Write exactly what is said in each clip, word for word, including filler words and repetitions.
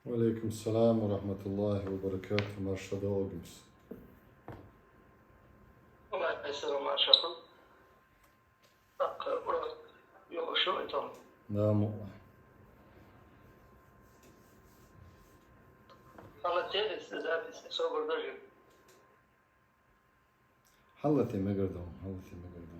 وعليكم السلام ورحمة الله وبركاته. Марша доагӀалда. Ва Ӏалайкум салам, марша. Так, ура. Йо, шо это? Да, мула. Ала телес запись собор даже. Хьаллате мегар ду, хьаллате мегар ду.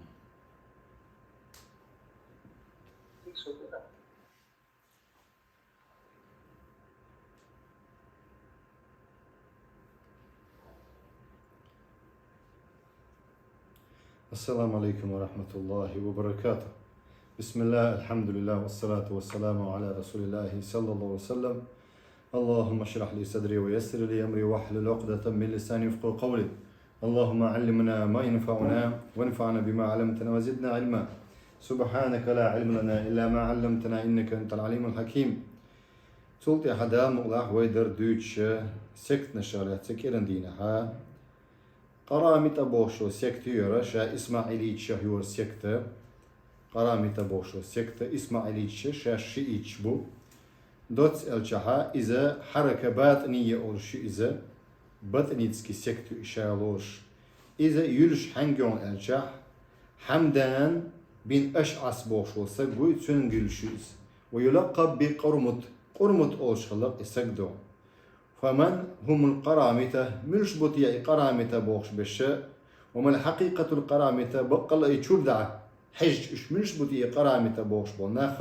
السلام عليكم ورحمة الله وبركاته. بسم الله، الحمد لله، والصلاة والسلام على رسول الله صلى الله عليه وسلم. اللهم اشرح لي صدري ويسر لي أمري واحلل عقدة من لساني يفقهوا قولي. اللهم علمنا ما ينفعنا وانفعنا بما علمتنا وزدنا علما. سبحانك لا علم لنا إلا ما علمتنا إنك أنت العليم الحكيم. Цул тӀехьа Дала мукъ лахь вай дар дуьйцуш сектанаш лаьцна кӀиран дийнахьа. Къарамита бохуш секта яра, ша исмаӀилиташ яра секта. Къарамита бохуш секта, исмаӀилиташ, шаьш шиӀиташ бу. Доцца аьлчахьа, иза хьарака батӀинийя олуш ю иза, батӀинитский секта ю ша лоруш. Иза юьлуш хьаьнга ю аьлчахь, Хьамдан бин АшӀас бохуш волу саг вуй, цуьнга юьлуш ю иза. ويلقب بقرمط, Къурмут олуш хилла и саг ду. فمن هم القرامطة, муьлш бу те и къарамита бохуш берш? وما حقيقة القرامطة, баккъалла и чуьра дӀа хьежча уьш муьлш бу те и къарамита бохуш болу нах,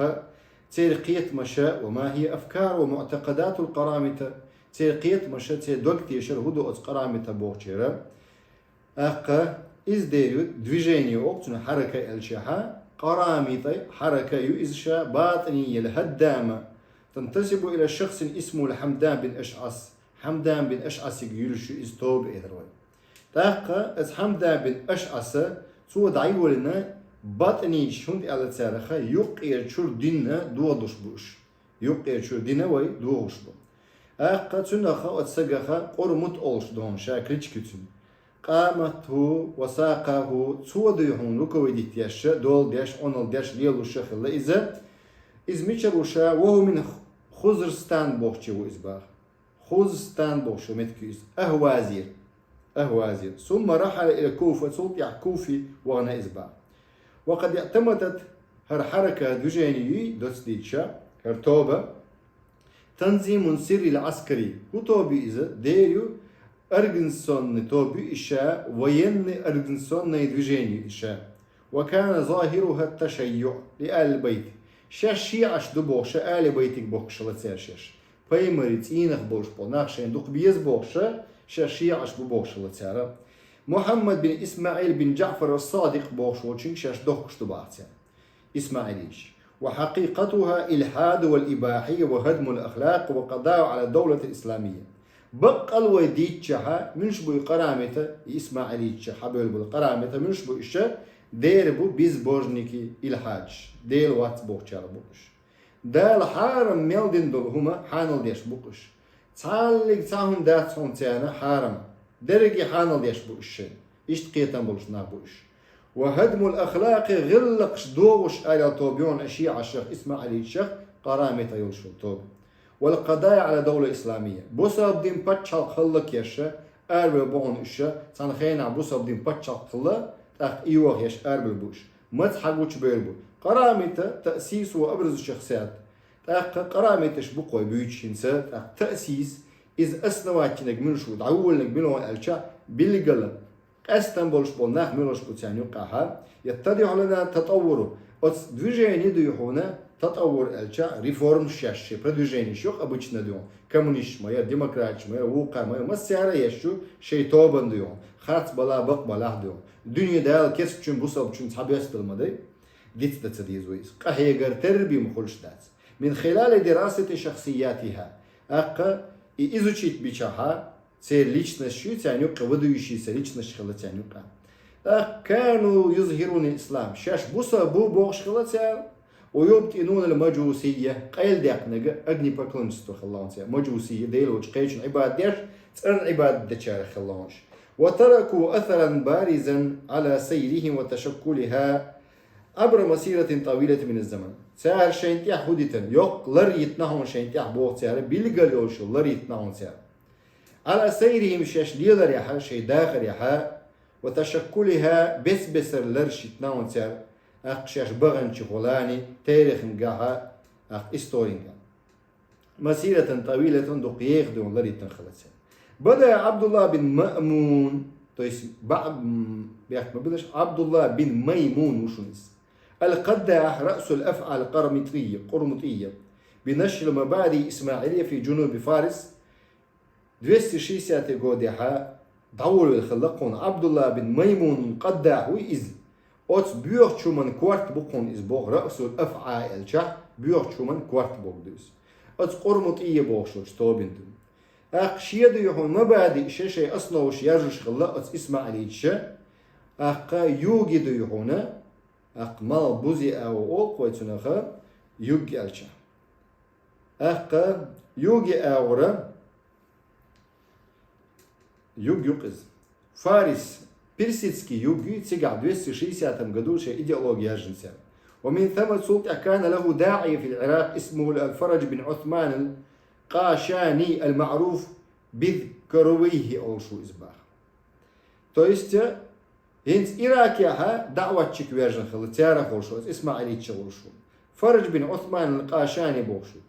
церан кхетамаш, وما هي أفكار ومعتقدات القرامطة, церан кхетамаш, церан дог тешар хӀун ду оцу къарамита бохучеран? ТӀаккха иза дер ю, движение олу цунах хьарака аьлчахьа, къарамита хьарака ю иза ша, батӀинийя, хӀаддама, تنتسب إلى شخص اسمه الحمدان بن أشعث, Хьамдан бин АшӀасига юьлуш ю иза тоба элира вай. ТӀаккха оцу Хьамдан бин АшӀаса цо дӀайолийна батӀиниташ, хӀунда аьлла цаьрах юккъера чуьра дина догӀуш бу уьш. Юккъера чуьра дина вай догӀуш бу. ТӀаккха цуьнах оцу сагах Къурмут олуш ду хьуна, ша кличка ю цуьнан. قامته وساقه, цо дуй хьуна руководить деш, дола деш, Ӏуналла деш, лелош хилла иза. Иза мичара ву ша? وهو من Хузрастан бохучу ву иза боху. Хузрастан бохуш меттиг ю иза. Ахвазера. Ахвазера. ثم رحل إلى الكوفة, цул тӀаьхьа Куфе вахана иза боху. وقد اعتمدت, хӀара хьарака, движение юй, доцца дийцича, хӀара тоба, تنظيم سري عسكري. ХӀун тоба ю иза? Дер ю, организационный тоба ю и ша, военный организационное движение ю и ша. وكان ظاهرها التشيع لآل البيت. Шаьш шиӀаш ду бохуш, Али Байтига бохкуш хилла цара шаьш. Пайхамаран цӀийнах болуш болу нах шайна дукха беза бохуш, шаьш шиӀаш бу бохуш хилла цара. Мухьаммад бин ИсмаӀил бин ДжаӀфар ас-Садикъ бохуш волчуьнга шаьш дохкуш ду боху цара. ИсмаӀилиташ. وحقيقتها الإلحاد والإباحية وهدم الأخلاق والقضاء على الدولة الإسلامية. Баккъал вай дийцичахьа, муьлш бу и къарамита, и исмаӀилиташ хьабевлла болу къарамита, муьлш бу иша? Дера бу безбожники, илхьадаш, Дела вац бохучара бу уьш. Дала хьарам мел дина долу хӀума хьанал деш бу уьш. Цхьаллиг цхьа хӀума дац хьуна царна хьарам. Дерриге хьанал деш бу уьш шайн. Иштта кхетам болуш нах бу уьш. وهدم الأخلاق, гӀиллакхаш догӀуш аьлла тоба ю хьуна шиӀашах, исмаӀилиташах, къарамита йолуш йолу тоба. والقضاء على الدولة الإسلامية. Бусалба дин пачхьалкх хӀаллакъеш, араваьлла бу хьуна уьш, цхьана хенахь бусалба дин пачхьалкх хилла, тӀаккха и йохъеш араваьлла бу уьш. Маца хьагучубевлла бу? Къарамита تأسيس وأبرز الشخصيات. ТӀаккха къарамиташ бу-кх вай буьйцуш хӀинца, тӀаккха تأسيس, иза основать йинарг муьлш ву, дӀаволлинарг мила ву аьлча, билггала къаьстина болуш болу нах муьлш бу царна юккъехь. يتضح لنا تطوره. Оцу движение дуй хьуна, تطور аьлча, реформаш еш, шайн продвиженеш ю-кх обычно дуй хьуна. Коммунисташ ма яра, демократаш ма яра, вукхара ма яра, массара а еш ю, шайн тобанна дуй хьуна. Харц балахь, бакъ балахь дуй хьуна. Дуьне Дала кестачун, бусалбачун цхьабоьссина ма дай. Диц дан ца деза вай иза. Къахьегар терра бен ма хуьлуш дац. من خلال دراسة شخصياتها. ТӀаккха и изучить бичахьа, церан личность ю, царна юккъе выдающийся личность хилла царна юккъе. ТӀаккха كانوا يظهرون الإسلام. Шаьш бусалба бу бохуш хилла цара. ويبطنون المجوسية. Къайладаьккхинарг огнепоклонничество хилла хьуна церан. Мажусия, Дела воцчу кхечун Ӏибадат деш, цӀарна Ӏибадат дечарах хилла хьуна уьш. وتركوا أثرا بارزا على سيرهم وتشكلها عبر مسيرة طويلة من الزمن. Цара шайна тӀехь хӀу дитина, йоккха лар йитина хьуна шайна тӀехь боху цара, билггал йолуш лар йитина хьуна цара. على سيرهم шаьш леларехьа, шайн дахарехьа, وتشكلها бес-бесара ларш йитина хьуна цара, тӀаккха шаьш баханчу хӀолани, терахангахьа, тӀаккха историнга. مسيرة طويلة дукха еха дуьйна лар йитина хилла цара. بدأ عبد الله بن مأمون, то есть ба-, м, бехк ма билаш, Абдулла бин Маймун ву шуна иза. القداح رأس الأفعى القرمطية، قرمطية، بنشر المبادئ الإسماعيلية في جنوب فارس. Двести шестидесятый годехьа дӀаволавелла хилла кхунна Абдулла бин Маймун Къаддах ву иза. Оцу боьхачу хӀуман корта бу кхунна иза боху, Раъсул Афъа аьлчахь, боьхачу хӀуман корта боху ду иза. Оцу Къурмутъия бохуш волчу тобин ду. ТӀаккха шен ду юхуна мабади шен-шайн основаш яржаш хилла оцу исмаилиташа, тӀаккха юги ду юхуна, тӀаккха мал бузи а ву олу кхойцунаха юг аьлча. ТӀаккха юги агӀора, юг юкъиза. Фарис, персидский юг ю, цигахь двести шестидесятом году шайн идеология яьржина цара. ومن ثم цул тӀаьхьа كان له داعية في العراق اسمه الفرج بن عثمان القاشاني المعروف بذكرويه олуш ву иза баха. То есть, хӀинца Иракехьа даӀватчик ваьржина хилла, царах волуш ву, исмаилитча волуш ву. Фарж бин Ӏусман ал-Къашани бохуш ву.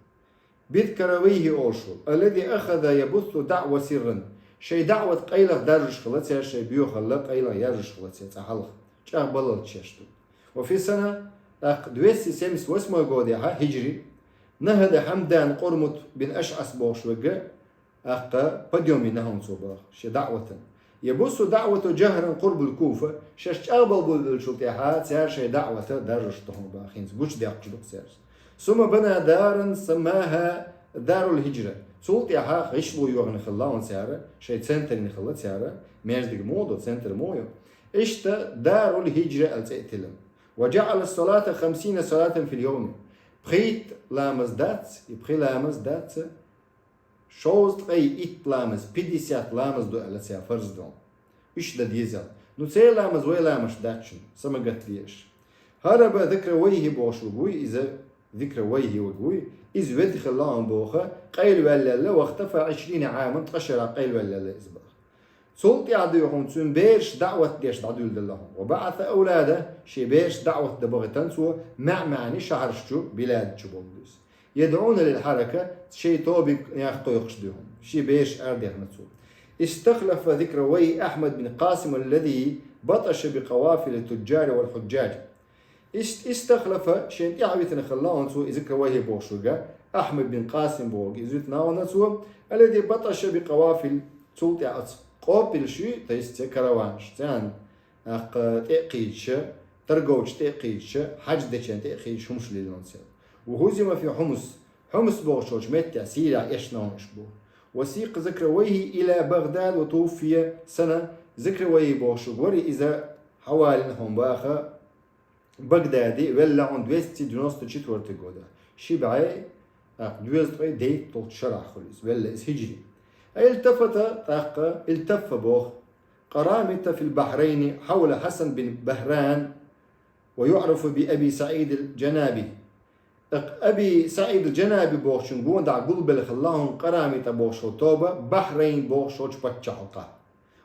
Бит Каравайхи олуш ву. الذي أخذ يبث الدعوة سرا. Шайн даӀват къайлаха даржаш хилла цара, шайн боьхалла къайлаха яржаш хилла цара цкъа хьалха. ЧӀагӀбаллалц шаьш ду. وفي سنة, тӀаккха двести семьдесят восьмой годехьа, хиджри, нахӀада Хьамдан Къурмут бин АшӀас бохуш верг, тӀаккха подъём йина хьуна цо баха, шен даӀватан. يبث دعوته جهرا قرب الكوفة, шаьш чӀагӀбалла бевллачул тӀаьхьа цара шайн даӀвата даржаш ду хьуна баха, хӀинца гучудаьккхича ду-кх цаьрца. ثم بنى دارا سماها دار الهجرة. Цул тӀаьхьа гӀишло йохна хилла хьуна цара, шайн центр йина хилла цара, маьждиг муха ду, центр муха ю. Иштта Дарул Хиджра аьлла цӀе а тиллина. وجعل الصلاة خمسين صلاة في اليوم. Пхийтта ламаз дац, и пхи ламаз дац, шовзткъе итт ламаз, пятьдесят ламаз ду аьлла цара фарз ду. Уьш дан деза. Ну, церан ламаз вай ламазаш дац шуна, самагатде аша. هرب ذكرويه бохуш верг вуй иза, Зикравайхи верг вуй, иза ведда хилла хьуна боху, къайлаваьллаелла, واختفى عشرين عاما, ткъа шарахь къайлаваьллаелла иза баха. Цул тӀаьхьа ду хьуна цуьнан бераш даӀват деш дӀадуьллуш делла хьуна. وبعث أولاده, шен бераш даӀват дан бахийтина цо, маьӀ-маьӀни шахьарш чу, билад чу болу иза. يدعون للحركة, шайн тобанна яккха кхойкхуш ду хьуна. Шен бераш арадехна цо. استخلف ذكرويه أحمد بن قاسم الذي بطش بقوافل التجار والحجاج. Ис-, истахлафа, шен тӀаьхьа витина хилла хьуна цо, и Зикравайхи бохуш верг, Ахьмад бин Къасим бохург, иза витина хьуна цо, الذي بطش بقوافل, цул тӀаьхьа оцу къопилаш ю, то есть караванаш, царна, тӀаккха тӀе а кхийдаш, торговцаш тӀе а кхийдаш, хьаьж дечарна тӀе а кхийдаш хӀумаш лелла хьуна цара. وهزم في حمص, Хьумс бохуш волчу меттехь, Сирехь эшна хьуна уьш бу. وسيق زكرويه إلى بغداد وتوفي سنة, Зикравайхи бохуш верг вара, иза хьавалийна хьуна баха, Багдаде велла хьуна двести девяносто четвёртый года. Ши бӀе, тӀаккха, доьзткъе дейтталгӀачу шарахь хуьлу иза, велла иза хиджри. التفت, тӀаккха, التف боху, قرامطة في البحرين حول حسن بن بهران ويعرف بأبي سعيد الجنابي. ТӀаккха Аби СаӀид ал-Джанаби бохучун гонах гулбелла хилла хьуна Къарамита бохуш волу тоба Бахьрайн бохуш волчу паччахьалкхехь.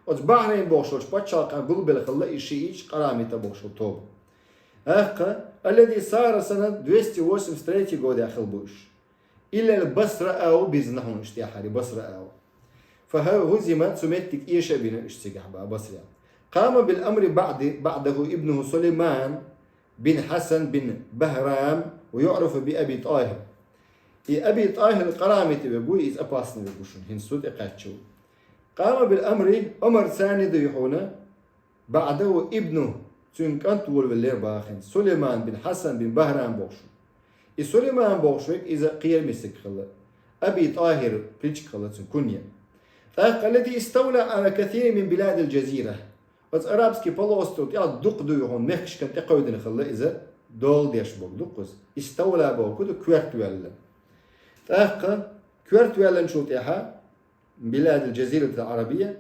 Оцу Бахьрайн бохуш волчу паччахьалкхехь гулбелла хилла и шиъиташ Къарамита бохуш волу тоба. ТӀаккха, الذي سار سنة двести восемьдесят третий годехь хилла бу уьш. إلى البصرة а ву бирзина хьуна уьш тӀаьххьара, Басра а ву. فهزم, цу меттиг эша а бина уьш цигахь баха, Басре. قام بالأمر بعد, بعده ابنه سليمان بن حسن بن بهرام ويعرف بأبي طاهر. И Аби ТӀахир Къарамита верг ву, иза опасный верг ву шуна, хӀинца цу тӀе кхаьчна ву. قام بالأمر, омар царна ду хьуна, بعده ابنه, цуьнан кӀант волавеллера баха хӀинца, Сулайман бин Хьасан бин Бахрам бохуш ву. И Сулайман бохуш верг иза кхераме стаг хилла. Аби ТӀахир кличка хилла цуьнан, кунья. ТӀаккха الذي استولى على كثير من بلاد الجزيرة. Оцу Арабский полуостров тӀехь дукха ду хьуна мехкашкан тӀекхевдина хилла иза, дола деш боху дуккхаза. Истаула боху ду коьртаваьлла. ТӀаккха коьртаваьллинчул тӀаьхьа, بلاد الجزيرة العربية,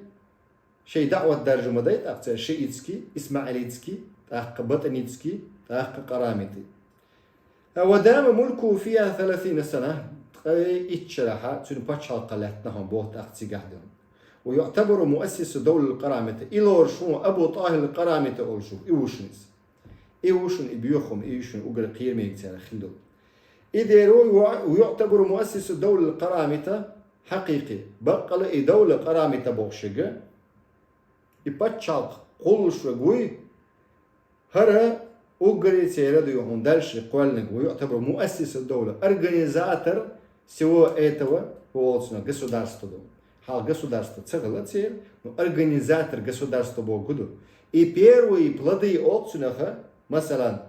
шайн даӀват даржа ма дай, тӀаккха цара шиитский, исмаилитский, тӀаккха батанитский, тӀаккха Къарамита. ودام ملكه فيها ثلاثين سنة, ткъе итт шарахьа цуьнан пачхьалкх лаьттина хьуна боху тӀаккха цигахь дерг. ويعتبر مؤسس دولة القرامطة. И лоруш ву Абу ТӀахир Къарамита олуш ву, и ву шуна иза. И ву шуна и боьха хӀума, и ву шуна уггар кхерамегаш царах хилла долу. И дера ву, ويعتبر مؤسس دولة القرامطة حقيقي. Баккъала и Давла Къарамита бохуш ерг, и пачхьалкх кхуллуш верг вуй, хӀара уггаре церан ду хьуна дальше кхоьллинарг, ويعتبر مؤسس الدولة, организатор всего этого, хӀу олу цунах, государства ду. Хьалха государство ца хилла церан, но организатор государства бохург ду. И первые плоды олу цунах, масалан,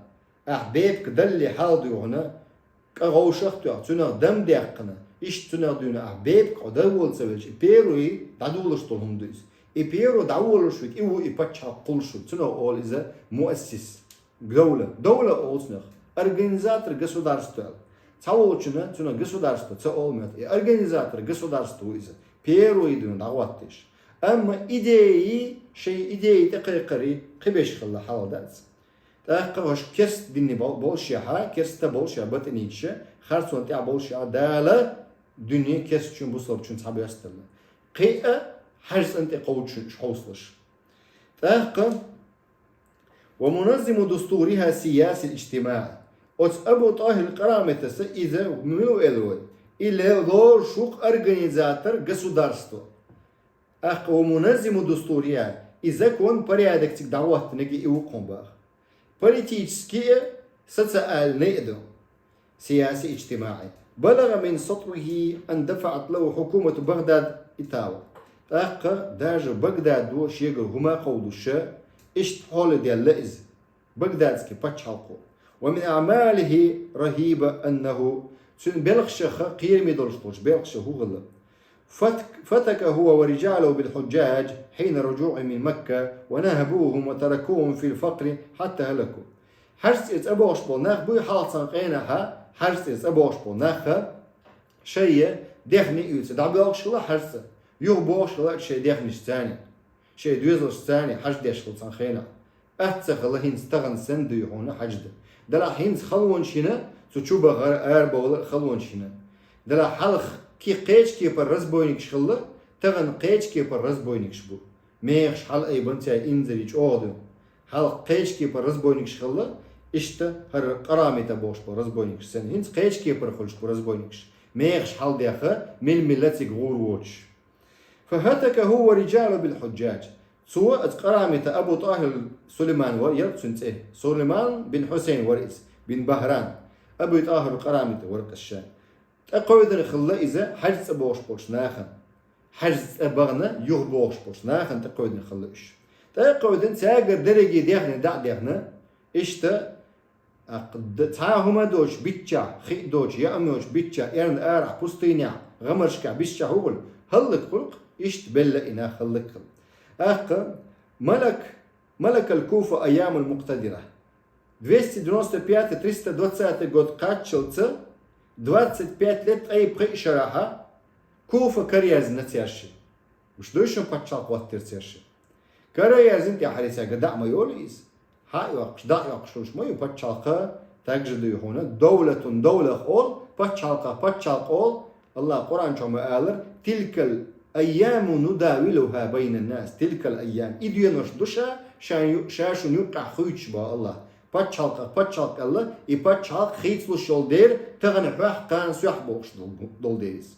ахь бепиг далале хьал ду хьуна, кӀа гӀовшах а тоьхна, цунах дам даьккхина, иштта цунах дуьйна ахь бепиг хьо дан волу ца велча, и первый дӀадолуш долу хӀума ду иза. И первый дӀаволуш верг и ву, и пачхьалкх кхуллуш верг, цунах олу иза муассис. Давла, давла олу цунах, организатор государства аьлла. Цхьаволчунна цунах государство ца олу моьтту, и организатор государства ву иза, первый дуьйна дӀахӀоттийша. Амма идеи, шайн идеи тӀекхайкхари кхин беш хилла хьал дац. ТӀаккха хӀорш керста динна бол-, болушехьа, керста болушехьа, батӀинийча, харцонна тӀехь болушехьа, Дала дуьне керстачун, бусалбачун цхьабоьсталла. Кхин а хьаьжцӀана тӀе кховдуш уьш хьовсалаш. ТӀаккха: ومنظم دستورها السياسي الاجتماعي. Оцу Абу ТӀахир Къарамитас иза мила ву аьлла вай? И ле-, лоруш ву организатор государства. ТӀаккха: ومنظم دستورها, и закон, порядок цига дӀахӀоттинарг и ву кхунна баха. Политически а, социальни а ду. سياسي اجتماعي. بلغ من سطوته أن دفعت له حكومة بغداد إتاوة. ТӀаккха даже Багдадо шегара хӀума кховдуш, иштта хьоле делла иза. Багдадский пачхьалкхо. ومن أعماله الرهيبة أنه, цуьнан белхашах кхераме долуш болчу белхашах хӀун хилла? فت-، فتك هو ورجاله بالحجاج حين رجوعهم من مكة ونهبوهم وتركوهم في الفقر حتى هلكوا. ХьаьжцӀе цӀа бохуш болу нах буй хьалха цхьана къенахьа, ХьаьжцӀе цӀа бохуш болу нах, шайн дехне а оьций дӀабоьлхуш хилла ХьаьжцӀа, юхабохуш хилла шайн дехнашца а, шайн доьзалшца а хьаж деш хилла цхьана хенахь. Атта ца хилла хӀинца тахана санна дуй хьуна хьаж дан. Делахь хӀинца халонаш йина, цу чу бахара, арабовла а халонаш йина. Делахь хьалха ки-, кхечу кепара разбойникаш хилла, тахана кхечу кепара разбойникаш бу. Мехаш хьалаайбина цаьрга инзаре чӀогӀа ду. Хьалха кхечу кепара разбойникаш хилла, иштта хӀара Къарамита бохуш болу разбойникаш санна. ХӀинца кхечу кепара хуьлуш бу разбойникаш. Мехаш хьалдеха, мила-мила цига гӀур воцуш. فهتك هو ورجاله بالحجاج. Цо, оцу Къарамита, Абу ТӀахир Сулайман вара, яра цуьнан цӀе. Сулайман бин Хьусайн вара иза, бин Бахран. Абу ТӀахир Къарамита вара кхаша. ТӀекхойдина хилла иза ХьаьжцӀа бохуш болчу нахана. ХьаьжцӀа бахана юхабохуш болчу нахана тӀекхойдина хилла уьш. ТӀекхойдина цаьргара дерриге дехне дӀа а дехна, иштта, а, д-, цхьа а хӀума доцуш биччахь, хи а доцуш, яа а йоцуш биччахь, эрна арахь пустынехь, гӀамаршкахь биччахь ву хуьлу, хӀаллакьхуьлу-кх, иштта белла и нах хӀаллакьхуьлу. ТӀаккха: ملك، ملك الكوفة أيام مقتدرة. Двести девяносто пятый, триста двадцатый год кхаччалца, двадцать пять лет, ткъе пхи шарахьа, Куфа караерзина цаьрши. Уьш дуй шуна пачхьалкх хӀоттийра цаьрши. Караерзина тӀаьхьара цаьрга дӀа а ма йолу иза. Хьа а йоккхуш, дӀа а йоккхуш хуьлуш ма ю пачхьалкх, тагжа дуй хьуна, давлатун давлах олу, пачхьалкхах пачхьалкх олу, Аллах Къуръан чохь ма аллара: «Тилкал айяму нудавилуха байнан нас». Тилкал айям. И денош ду ша, ша ю-, ша шуна юккъехь хуьйцуш боху Аллах. Пачхьалкхах пачхьалкх аьлла, и пачхьалкх хийцалуш йолу дера, тахана хьоьх, кхана соьх бохуш дол-, долу дела иза.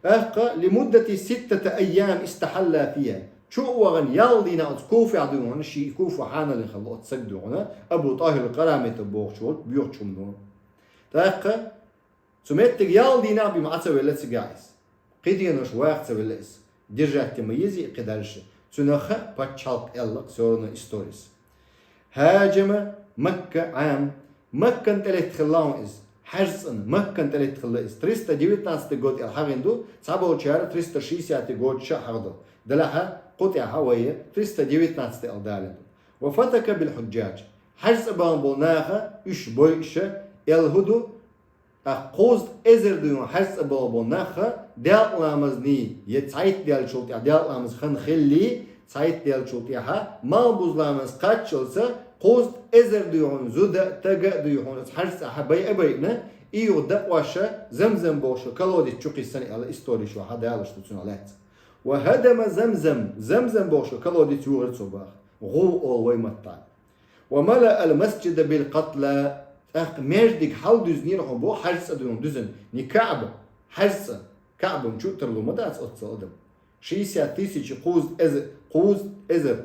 ТӀаккха: «Лимуддати ситтата айям истахьалла фиха». Чу а вахана, ял дийнахь оцу Куфехь дуй хьуна, ши Куфа хьаналлин хилла оцу саг дуй хьуна, Абу ТӀахир Къарамитов бохучу волчу боьхачу хӀумано. ТӀаккха цу меттиг ял дийнахь бен Ӏа ца велла цигахь иза. Кхин денош ваха ца велла иза. Держать ма еза и кхидӀа дальше. Цуьнан хаа пачхьалкх аьлла-кх всё равно историс. Хьаьжама Макка Ӏам. Маккан тӀелетта хилла хьуна иза. ХьаьжцӀан Маккан тӀелетта хилла иза. Триста девятнадцатый год аьлла хьахийна ду, цхьаболчара триста шестидесятый год ша хьахадо. Делахьа кху тӀехьа вай триста девятнадцатый аьлла далийна ду. Ва фатака бил хьуджжаж. ХьаьжцӀа бахана болу наха уьш бойуша аьлла хӀу ду, ТӀаккха кхузткъа эзар дуй хьуна хьаьжцӀа боху болу нах а, делкъа ламазний, я цхьайтта даьллачул тӀаьхьа, делкъа ламаз хан хиллий, цхьайтта даьллачул тӀаьхьа, малх бузу ламаз кхаччалца, Кхузткъа эзар дуй хьуна, зуда а, тага а дуй хьуна, оцу хьаьжцӀа хьа байа а байина, и юха дакъоша Замзам бохуш йолу колодец чу кхиссина аьлла, история чохь далаш ду цунах лаьцна. «Ва хадама Замзам», Замзам бохуш йолу колодец юхара цо баха, гӀу олу вай маттахь. «Ва мала ал-масджида бил-къатла», тӀаккха маьждиг хьалдуьзнера хьуна боху хьаьжцӀа дуй хьуна дуьзина, не Каъба, хьаьжцӀа, Каъбан чу а тарло ма дац оццул адам. Шестьдесят тысяч, кхузткъа эзар, кхузткъа эзар,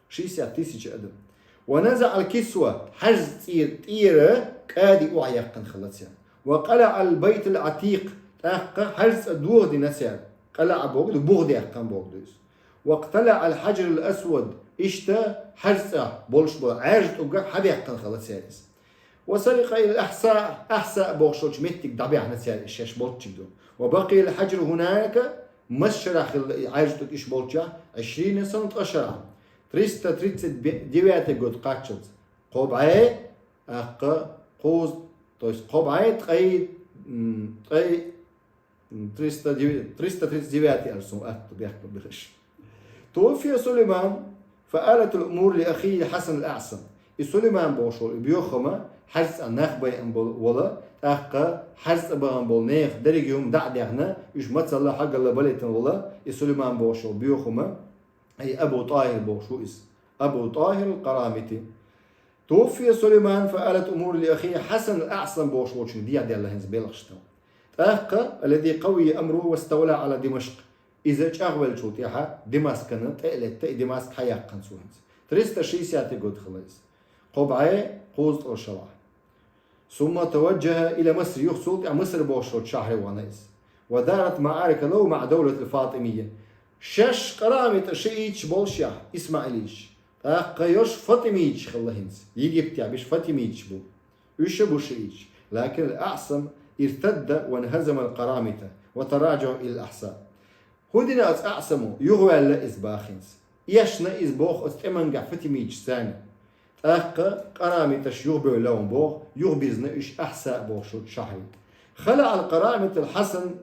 шестьдесят тысяч адам. «Ва назаъал кисва», хьаьжцӀа тӀера, тӀера кӀади охьаяьккхина хилла цара. «Ва къалаъал байтал Ӏатикъ», тӀаккха хьаьжцӀа дохадина цара. Къалаъа боху ду, бухадаьккхина боху ду иза. «Ва къталаъал хьаджарал асвад», иштта хьаьжцӀа болуш болу Ӏаьржа тӀугга хьабаьккхина хилла цара иза. «Ва сарикъа ил ахьса», ахьса бохуш йолчу меттиг дӀабаьхьна цара, и шаьш болччиг ду. «Ва бакъиял хьаджру хӀунака», масс шарахь хилла и Ӏаьржа тӀуг иша болччехь, «Ӏишрина санат», ткъа шарахь. Триста тридцать девятый год кхаччалц. Кхо бӀе, тӀаккха кхузткъа, то есть кхо бӀе ткъе, м, ткъе, м, триста девять, триста тридцать девятый аьлла суна атта бехк берш. «Туффия Сулайман, фа алатул умур ли ахийхи Хьасан ал-АӀсам». И Сулайман бохуш волу, и боьха хӀума, хьаьжцӀа нах байина бо-, волу, тӀаккха хьаьжцӀа бахана болу нехан дерриге хӀума дӀа а даьхна, уьш мацалла, хьагалла балийтина волу, и Сулайман бохуш волу боьха хӀума, и Абу ТӀахӀир бохуш ву иза. Абу ТӀахӀир ал-Къарамити. «Туффия Сулайман, фа алатул умур ли ахийхи Хьасан ал-АӀсам» бохуш волчуьнга дехьадаьлла хӀинца белхаш тан. ТӀаккха, «аллази къавия амруху ва ставла Ӏала Димашкъ». Иза чӀагӀвеллачул тӀаьхьа Димаскана тӀе а летта, и Димаск хьаяьккхина цо хӀинца. Триста шестидесятый год хилла иза. Кхо бӀе кхузткъа шарахь. «Сумма таваджжаха ила Маср», юха цул тӀаьхьа Маср бохуш волчу шахьаре вахана иза. «Ва дарат маӀарика лаху маӀа давлатил ФатӀимийя». Шаьш къарамиташ шиӀиташ болушехь, исмаӀилиташ, тӀаккха йош фатимиташ хилла хӀинца. Египтехь берш фатимиташ бу. Уьш а бу шиӀиташ. «Лакин ал-АӀсам иртадда ва нхазамал къарамита ва тараджаха илал ахьса». ХӀун дина оцу АӀсамо? Юхаваьлла иза баха хӀинца. Эшна иза боху оцу тӀемангахь фатимиташ царна. ТӀаккха къарамиташ юхабевлла хӀун боху, юхабирзина уьш Ахьса бохуш волчу шахьаре. «Халаъал къарамитал Хьасан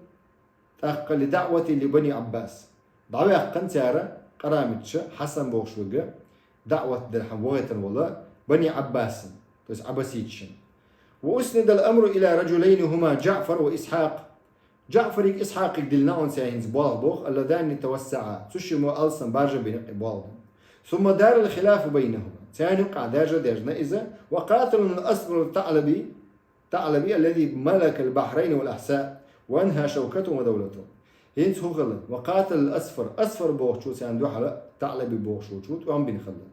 тӀаккха ли даъвати ли Бани Ӏаббас». ДӀаваьккхина цара къарамиташа Хьасан бохуш верг даъват дархьама вахийтина волу Бани Ӏаббасана, то есть Ӏаббаситашна. «Ва уснидал амру ила раджулайни хӀума ДжаӀфар ва Исхьакъ». ДжаӀфариг, Исхьакъиг диллина хӀинца болх боху, «аллазани тавассаӀа». Цу шиммо алсам баржа бина и болх. «Сумма дарал хилафу байнахума». Царна юккъехь даржа дерзна иза. «Ва къаталал асфар ТаӀлаби». ТаӀлаби, «аллази малакал бахьрайни вал ахьса, ва анхӀа шавкатахум ва давлатахум». ХӀинца хӀун хилла? «Ва къаталал асфар». Асфар бохучо царна дуьхьал ТаӀлаби бохучо тӀом бина хилла.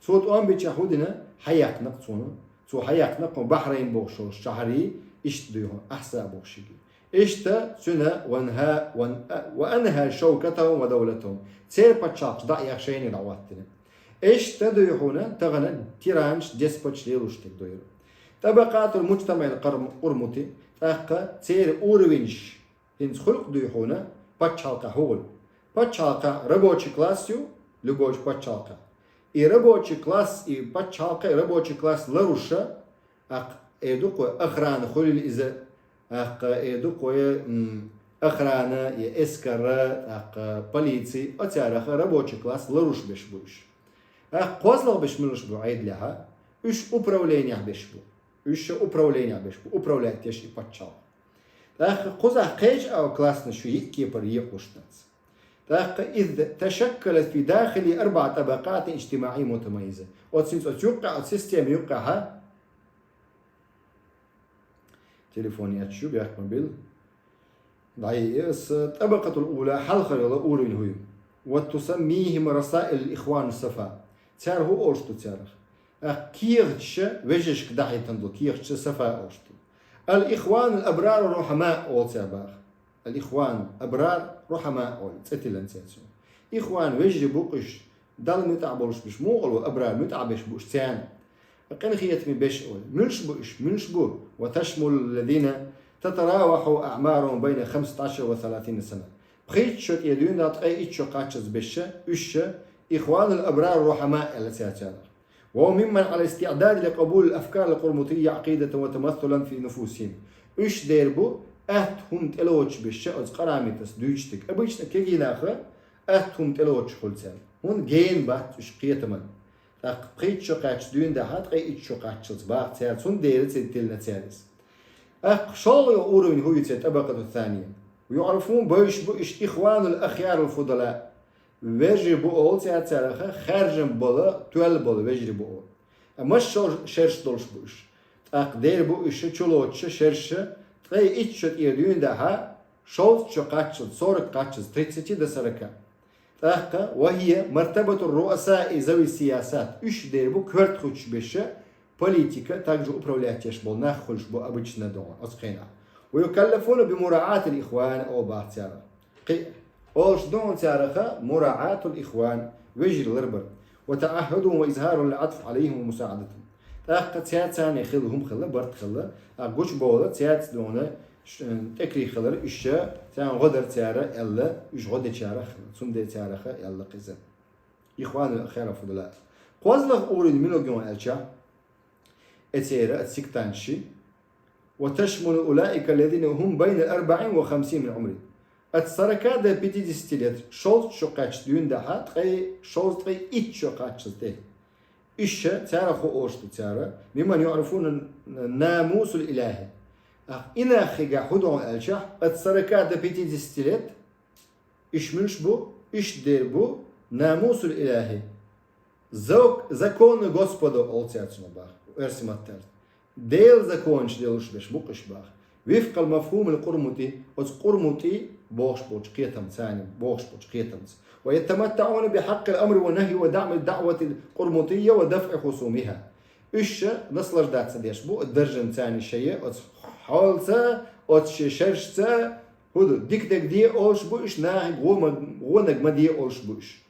Цо тӀом бичахь хӀун дина? Хьаяьккхина-кх цунна. Цо хьаяьккхина-кх хӀун, Бахьрайн бохуш йолчу шахьаре, иштта дуй хьуна, Ахьса бохуш йолчу. Иштта цуьнан ва анхӀа, ва ан-, ва анхӀа шавкатахум ва давлатахум. Церан пачхьалкхаш дӀа а яьхна, шайниг дӀахӀоттийна. Иштта дуй хьуна тахана тиранаш, деспоташ лелош дерг дуй хьуна. «ТӀабакъатул муджтамаӀил къарм-, къурмути», тӀаккха церан уровеньш, хӀинца хуьлу-кх дуй хьуна пачхьалкхехь хӀун хуьлу. Пачхьалкхехь рабочий класс ю, любой пачхьалкхехь. И рабочий класс, и пачхьалкхе, и рабочий класс ларуша, тӀаккха эр ду-кх вай, охрана хуьлийла иза, тӀаккха эр ду-кх вай, м, охрана, я эскара, тӀаккха полици, оцарех рабочий класс ларуш берш бу уьш. ТӀаккха кхозлагӀа берш муьлш бу Ӏедалехь? Уьш управленехь берш бу. Уьш управленехь берш бу, управлять деш и пачхьалкх. ТӀаккха кхузахь кхечу а класснаш ю, йиъ кепара екъалуш дац. ТӀаккха «из ташаккалат фи дахили арбаӀа табакъатин иджтимаӀия мутамаййиза». Оцу хӀинца оцу юккъехь, оцу система юккъехь, телефон ечу, бехк ма билла. ДӀайиъ аса, «табакъатул ула», хьалхара йолу уровень хӀун ю. «Ва тусаммихим расаил ихван сафа». Цара хӀун олуш ду царах? ТӀаккха кехаташ вежаршка дахьийтина ду, кехаташ сафа олуш ду. «Ал ихванул абрар рухьама» олу цара баха. «Ал ихван абрар рухьама» олу, цӀе тиллина цаьрца. Ихван вежарий бу-кх уьш, Далла муьтӀахь болуш берш, муха олу абрар, муьтӀахь берш бу уьш царна. Къинхетаме берш олу. Муьлш бу уьш? Муьлш бу? «Ва ташмулул лазина татаравахьу аӀмарухум байна хамсатӀашара ва саласина сана». Пхийтта шо тӀе дуьйна, ткъе итт шо кхаччалц берш, уьш, «ихванул абрар рухьама» аьлла цаьрца. «Ва мимман Ӏала истиъдади ли къабулил афкарил къурмутийя Ӏакъидатан ва тамассулан фи нуфусихим». Уьш дер бу атта хӀума тӀелоцуш берш оцу къарамитас дуьйцуш дерг. Обычно кегий нах атта хӀума тӀелоцуш хуьлу цара. ХӀунда гена бац уьш кхетаман. ТӀаккха пхийтта шо кхаьчча дуьйна дахьа, ткъе итт шо кхаччалц баха цара, цундела ца тиллина цара иза. ТӀаккха шолгӀа уровень хӀу ю церан, тӀабакъату ссания. ЮӀрафуна, бовзаш бу уьш ихванул ахъярул фудала. Вежарий бу олу цара цаьрах, хаьржина бола, тоьлла бола вежарий бу олу. Амма шо шерш долуш бу уьш. ТӀаккха дер бу уьш чулоцуша, шерша, ткъе итт шо тӀера дуьйна дахьа, шовзткъа шо кхаччалц, сорок кхаччалц, тридцати до сорока. ТӀаккха, ва хӀия мартабату руасаи зави сиясат, уьш дер бу коьрта хуьттуш берш, политика, также управлять еш болу нах хуьлуш бу обычно догӀу оцу хенахь. Ва юкаллафуна би мураатил ихван, о бах цара. Кхин, олуш ду хьуна цараха мураатул ихван, вежарий ларбар. Ва тааххудухум ва изхарул атф алайхим ва мусаадатухум. ТӀаккха цаьрца хилла хӀума хилла, барт хилла, а гучубовла цаьрца дуьйна ш-, тӀекарий хилар, уьш царна гӀо дар цара аьлла, уьш гӀо дечарах хилла, цундела цараха аьлла кхиза. Ихванул ахъярул фудала. КхозлагӀа уровень мила ю аьлча, эцера, оцу сектанташи, ва ташмулу улаика аллазина хӀум байна арбаин ва хамсин мин Ӏумри. От сорока до пятидесяти лет, шовзткъа шо кхаьчча дуьйна дахьа, ткъе шовзткъе итт шо кхаччалц тӀе. Уьш цара хӀу олуш ду цара, мимман юӀрафуна намусул илахи. Ах, и нахе хӀу ду аьлча, от сорока до пятидесяти лет, уьш муьлш бу, уьш дер бу намусул илахи. Зак-, законы Господа олу цаьрца бах, оьрсийн маттахь. Делан законаш делуш берш бу-кх уьш бах. Вифкъал мафхумил Къурмути, оцу Къурмути бохуш болчу кхетам царна, бохуш болчу кхетамца. Ва ятаматтаъуна би хьаккъил амри ва нахьи ва даъми даъватил къурмутийя ва дафъи хусумиха. Уьш наслаждаться деш бу, даржан царна шайе, оцу хьолца, оцу шен шершца, хӀу ду, дика дерг де олуш бу уьш, нахе гӀо ма-, гӀонаг ма де олуш бу уьш.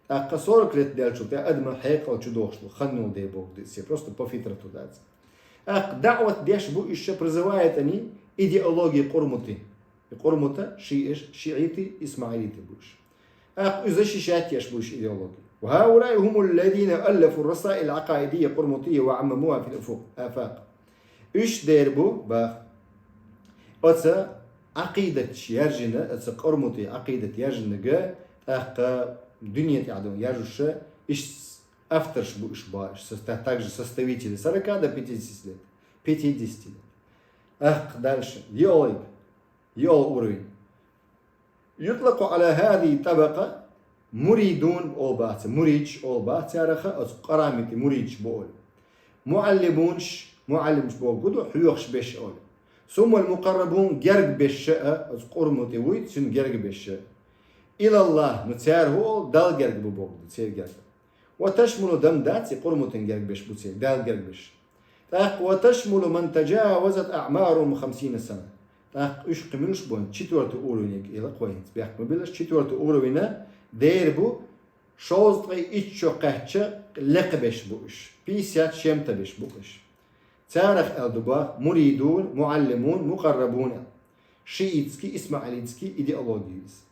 ТӀаккха сорок лет даьллачул тӀе адама хьекъал чу дохуш ду, ханнул де боху ди се, просто по фитрату дац. ТӀаккха даъват деш бу уьш, призывает они идеологии Къурмути. И Къурмута шииш, шииты, исмаилиты бу уьш. ТӀаккха уьш защищать деш бу уьш идеологию. Ва хаула хумул лазина аллафу расаил акъаидия къурмутия ва аммамуха фил уфук, афакъ. Уьш дер бу, бах. Оцу Ӏакъидаташ яьржина, оцу Къурмути Ӏакъидат яьржинарг, тӀаккха дуьне тӀехь ду яьржуша, иш авторш бу уьш бах, уьш соста-, также составители сорока до пятидесяти лет. Пятидесяти лет. ТӀаккха дальше. ЙоӀалг. ЙоӀал уровень. Ютлакъу Ӏала хазихи тӀабакъа муридун олу бац, муридаш олу бац цараха, оцу Къарамити муридаш бу олу. МуӀаллимунаш, муӀаллимаш боху ду, хьоьхуш берш олу. Суммал мукъаррабун герга берш а, оцу Къурмути вуй, цуьнан герга берш а. Илаллах, ну цара хӀу олу, Далла герга бу боху ду, церан герга. Ва ташмулу, дам дац, и Къурмутин герга берш бу церан, Далла герга берш. ТӀаккха ва ташмулу ман таджавазат аъмарухум хамсина сана. ТӀаккха уьш кхин муьлш бу, четвёртый уровень ила кхойнца. Бехк ма биллаш, четвёртый уровень дер бу, шовзткъе итт шо кхаьчча лекха берш бу уьш. Пятьдесят с чем-то берш бу уьш. Царах аьлла ду бах муридун, муӀаллимун, мукъаррабун аьлла. Шиитский, исмаилитский идеология иза.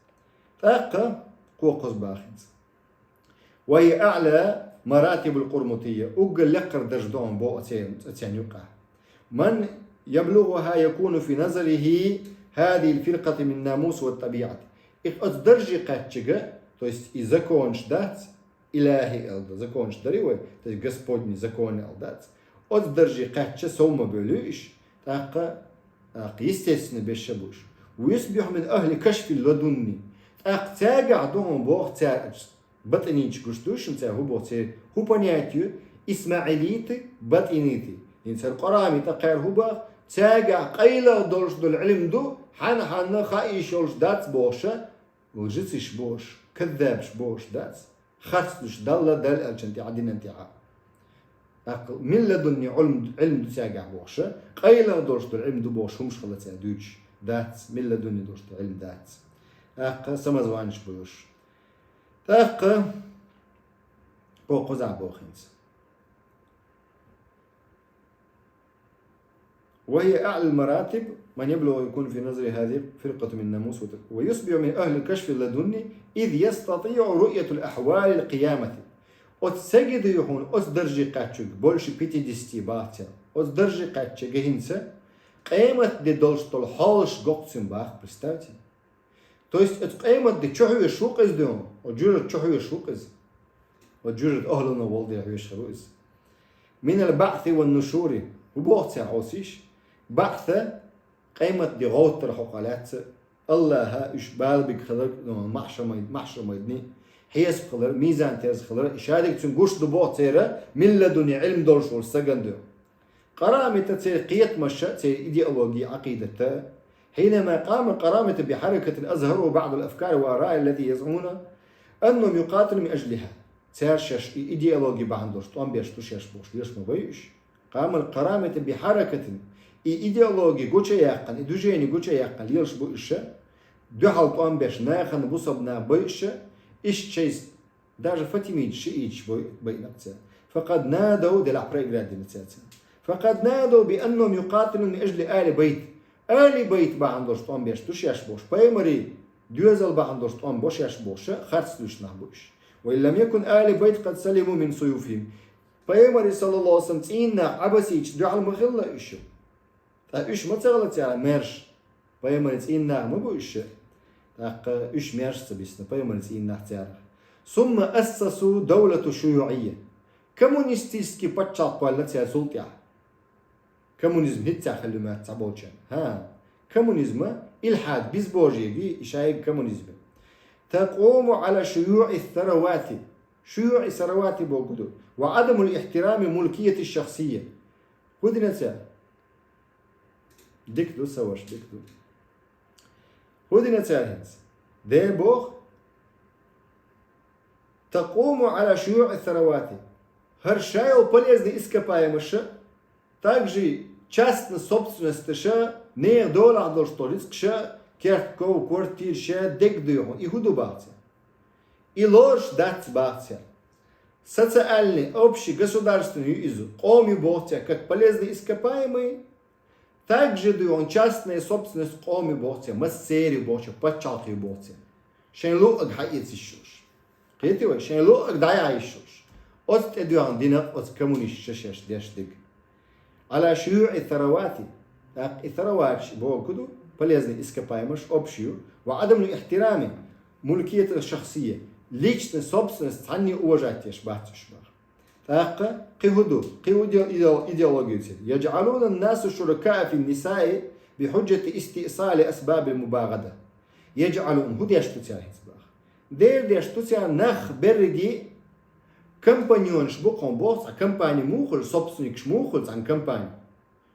ТӀаккха кхо кхуза бах хӀинца. Ва хия аъла маратибул къурмутийя, уггар лекхара дарж ду боху оцен, оцен юкъахь. Ман яблугӀуха якуну фи назарихи хазихил фиркъати мин намус ва тӀабиӀат. И оцу дарже кхаьччига, то есть и законаш дац, илахи аьлла ду, законаш дари вай, то есть Господни законы аьлла дац. Оцу дарже кхаьчча сов ма бевлли уьш, тӀаккха, тӀаккха естественно берш а бу уьш. Ва юсбиху мин ахли кашфил ладунни. ТӀаккха цаьргахь ду боху цара ача. БатӀиниташ гуш ду шуна цара хӀу боху церан, хӀу понятие ю, исмаилиты, батӀиниты. ХӀинца хӀара Къарамита кхара хӀу бах, цаьргахь къайлагӀа долуш долу Ӏилм ду, хьанна-хьанна хаийш йолуш дац бохуша, лжецаш бохуш, каззабаш бохуш дац, харцдуш Далла, Далла аьллачун тӀехь, динан тӀехь. ТӀаккха мин ладунни Ӏилм, Ӏилм ду цаьргахь бохуша, къайлагӀа долуш долу Ӏилм ду бохуш хӀумаш хилла цара дуьйцуш дац, мин ладунни долуш долу Ӏилм дац. ТӀаккха самозванец бу уьш. ТӀаккха кхо кхузахь боху хӀинца. Ва хия аъла маратиб, ман яблугӀу якуну фи назари хазихи фиркъату мин намус ва тӀабиӀат. Ва юсбиху мин ахли кашфи ладунни, из ястатиӀу руъяту ахвалил къиямати. Оцу сеги дуй хьуна, оцу дарже кхаьччиг, больше пятидесяти бах цара. Оцу дарже кхаьччига хӀинца, къемат де долуш долу хьолаш гоккхуцин бах, представьте. То есть оцу къемат де чухьоьшуш ву-кх иза дуьйна, оцу жуьрара чухьоьшуш ву-кх иза. Ва жужат ахӀлуна волдира хьоьшуш хир ву иза. Минал баъси ван нушури. ХӀун боху цара хьовсийша? БаъсӀа, къематди гӀовттар хьокъа лаьцна, Аллаха уьш балбиг хилар, ну, махьшамай-, махьшамайдни, хьесап хилар, мизан-терза хилар, и шадерг цуьнан гуш ду боху церан, милладуни Ӏилма долуш волу стагана дуьхьа. Къарамита церан кхетамаша, церан идеология, Ӏакъидата. حينما قام القرامطة بحركة أظهروا بعض الأفكار والآراء التي يزعمون أنهم يقاتلون من أجلها. Цара шаьш и идеология бахьана долуш тӀом беш ду шаьш бохуш лелаш ма бай уьш. قام القرامطة بحركة, и идеология гучаяьккхина, и движение гучаяьккхина лелаш бу уьш, дуьхьал тӀом беш нахана бусалба нах бай уьш, иштта шайца Даже фатимиташ, шииташ бай-, байинарг цара. فقد نادوا, делахь проиграть дина цара царна. فقد نادوا بأنهم يقاتلون من أجل آل بيت. Али байт бахьана долуш тӀом беш ду шаьш бохуш, пайхамаран доьзал бахьана долуш тӀом бо шаьш бохуш, харц дуьйцуш нах бу уьш. وإن لم يكن آل بيت قد سلموا من سيوفهم. Пайхамаран, саллаллаху Ӏалайхи ва саллам, цӀийнан нах, Ӏаббаситаш дуьхьал ма хилла уьш. Ткъа уьш ма ца хилла цара маьрша, пайхамаран цӀийнан нах ма бу уьш. ТӀаккха уьш маьрша ца бисна, пайхамаран цӀийнан нах царах. ثم أسسوا دولة شيوعية. Коммунистический пачхьалкх кхоьллина цара цул тӀаьхьа. Коммунизм хӀинца хилла ю моьтту цхьаболчарна. ХӀа, коммунизм, илхьад, безбожие, и шайга коммунизм. تقوم على شيوع الثروات. شيوع الثروات бохург ду. وعدم الاحترام الملكية الشخصية. ХӀун дина цара? Дика ду, сан ваша, дика ду. ХӀун дина цара хӀинца? Дера боху: تقوم على شيوع الثروات. ХӀара ша йолу полезный ископаемыш, также частный собственностьш, нехан долахь долуш долу рицкъаш, керт-ков, квартираш, дерг ду хьуна. И хӀун ду баха цара? И лоруш дац баха цара. Социальный, общий, государственный ю иза, къоман ю боху цара, как полезный ископаемый, также ду хьуна частная собственность, къоман ю боху цара, массеран ю боху цара, пачхьалкхан ю боху цара. Шайн луъург хьаэца йиш йолуш. Кхетий вай, шайн луъург дӀаяхьа йиш йолуш. Оцу тӀедоьгӀна дина оцу коммунисташа шаьш деш дерг. على شيوع الثروات, тӀаккха и ثروات бохург ду, полезный ископаемыш, общий ю, وعدم الاحترام ملكية الشخصية, личный собственность цхьанне уважать еш бац уьш баха. ТӀаккха кхин хӀун ду? Кхин хӀун иде-, идео-, идеология ю церан? يجعلون الناس شركاء في النساء بحجة استئصال أسباب المباغضة. يجعلون, хӀун деш ду цара хӀинца баха? Дера деш ду цара нах берриге компаньонаш бу кхуьнан боху, цхьа компани муха хуьлу, собственникаш муха хуьлу цхьана компани?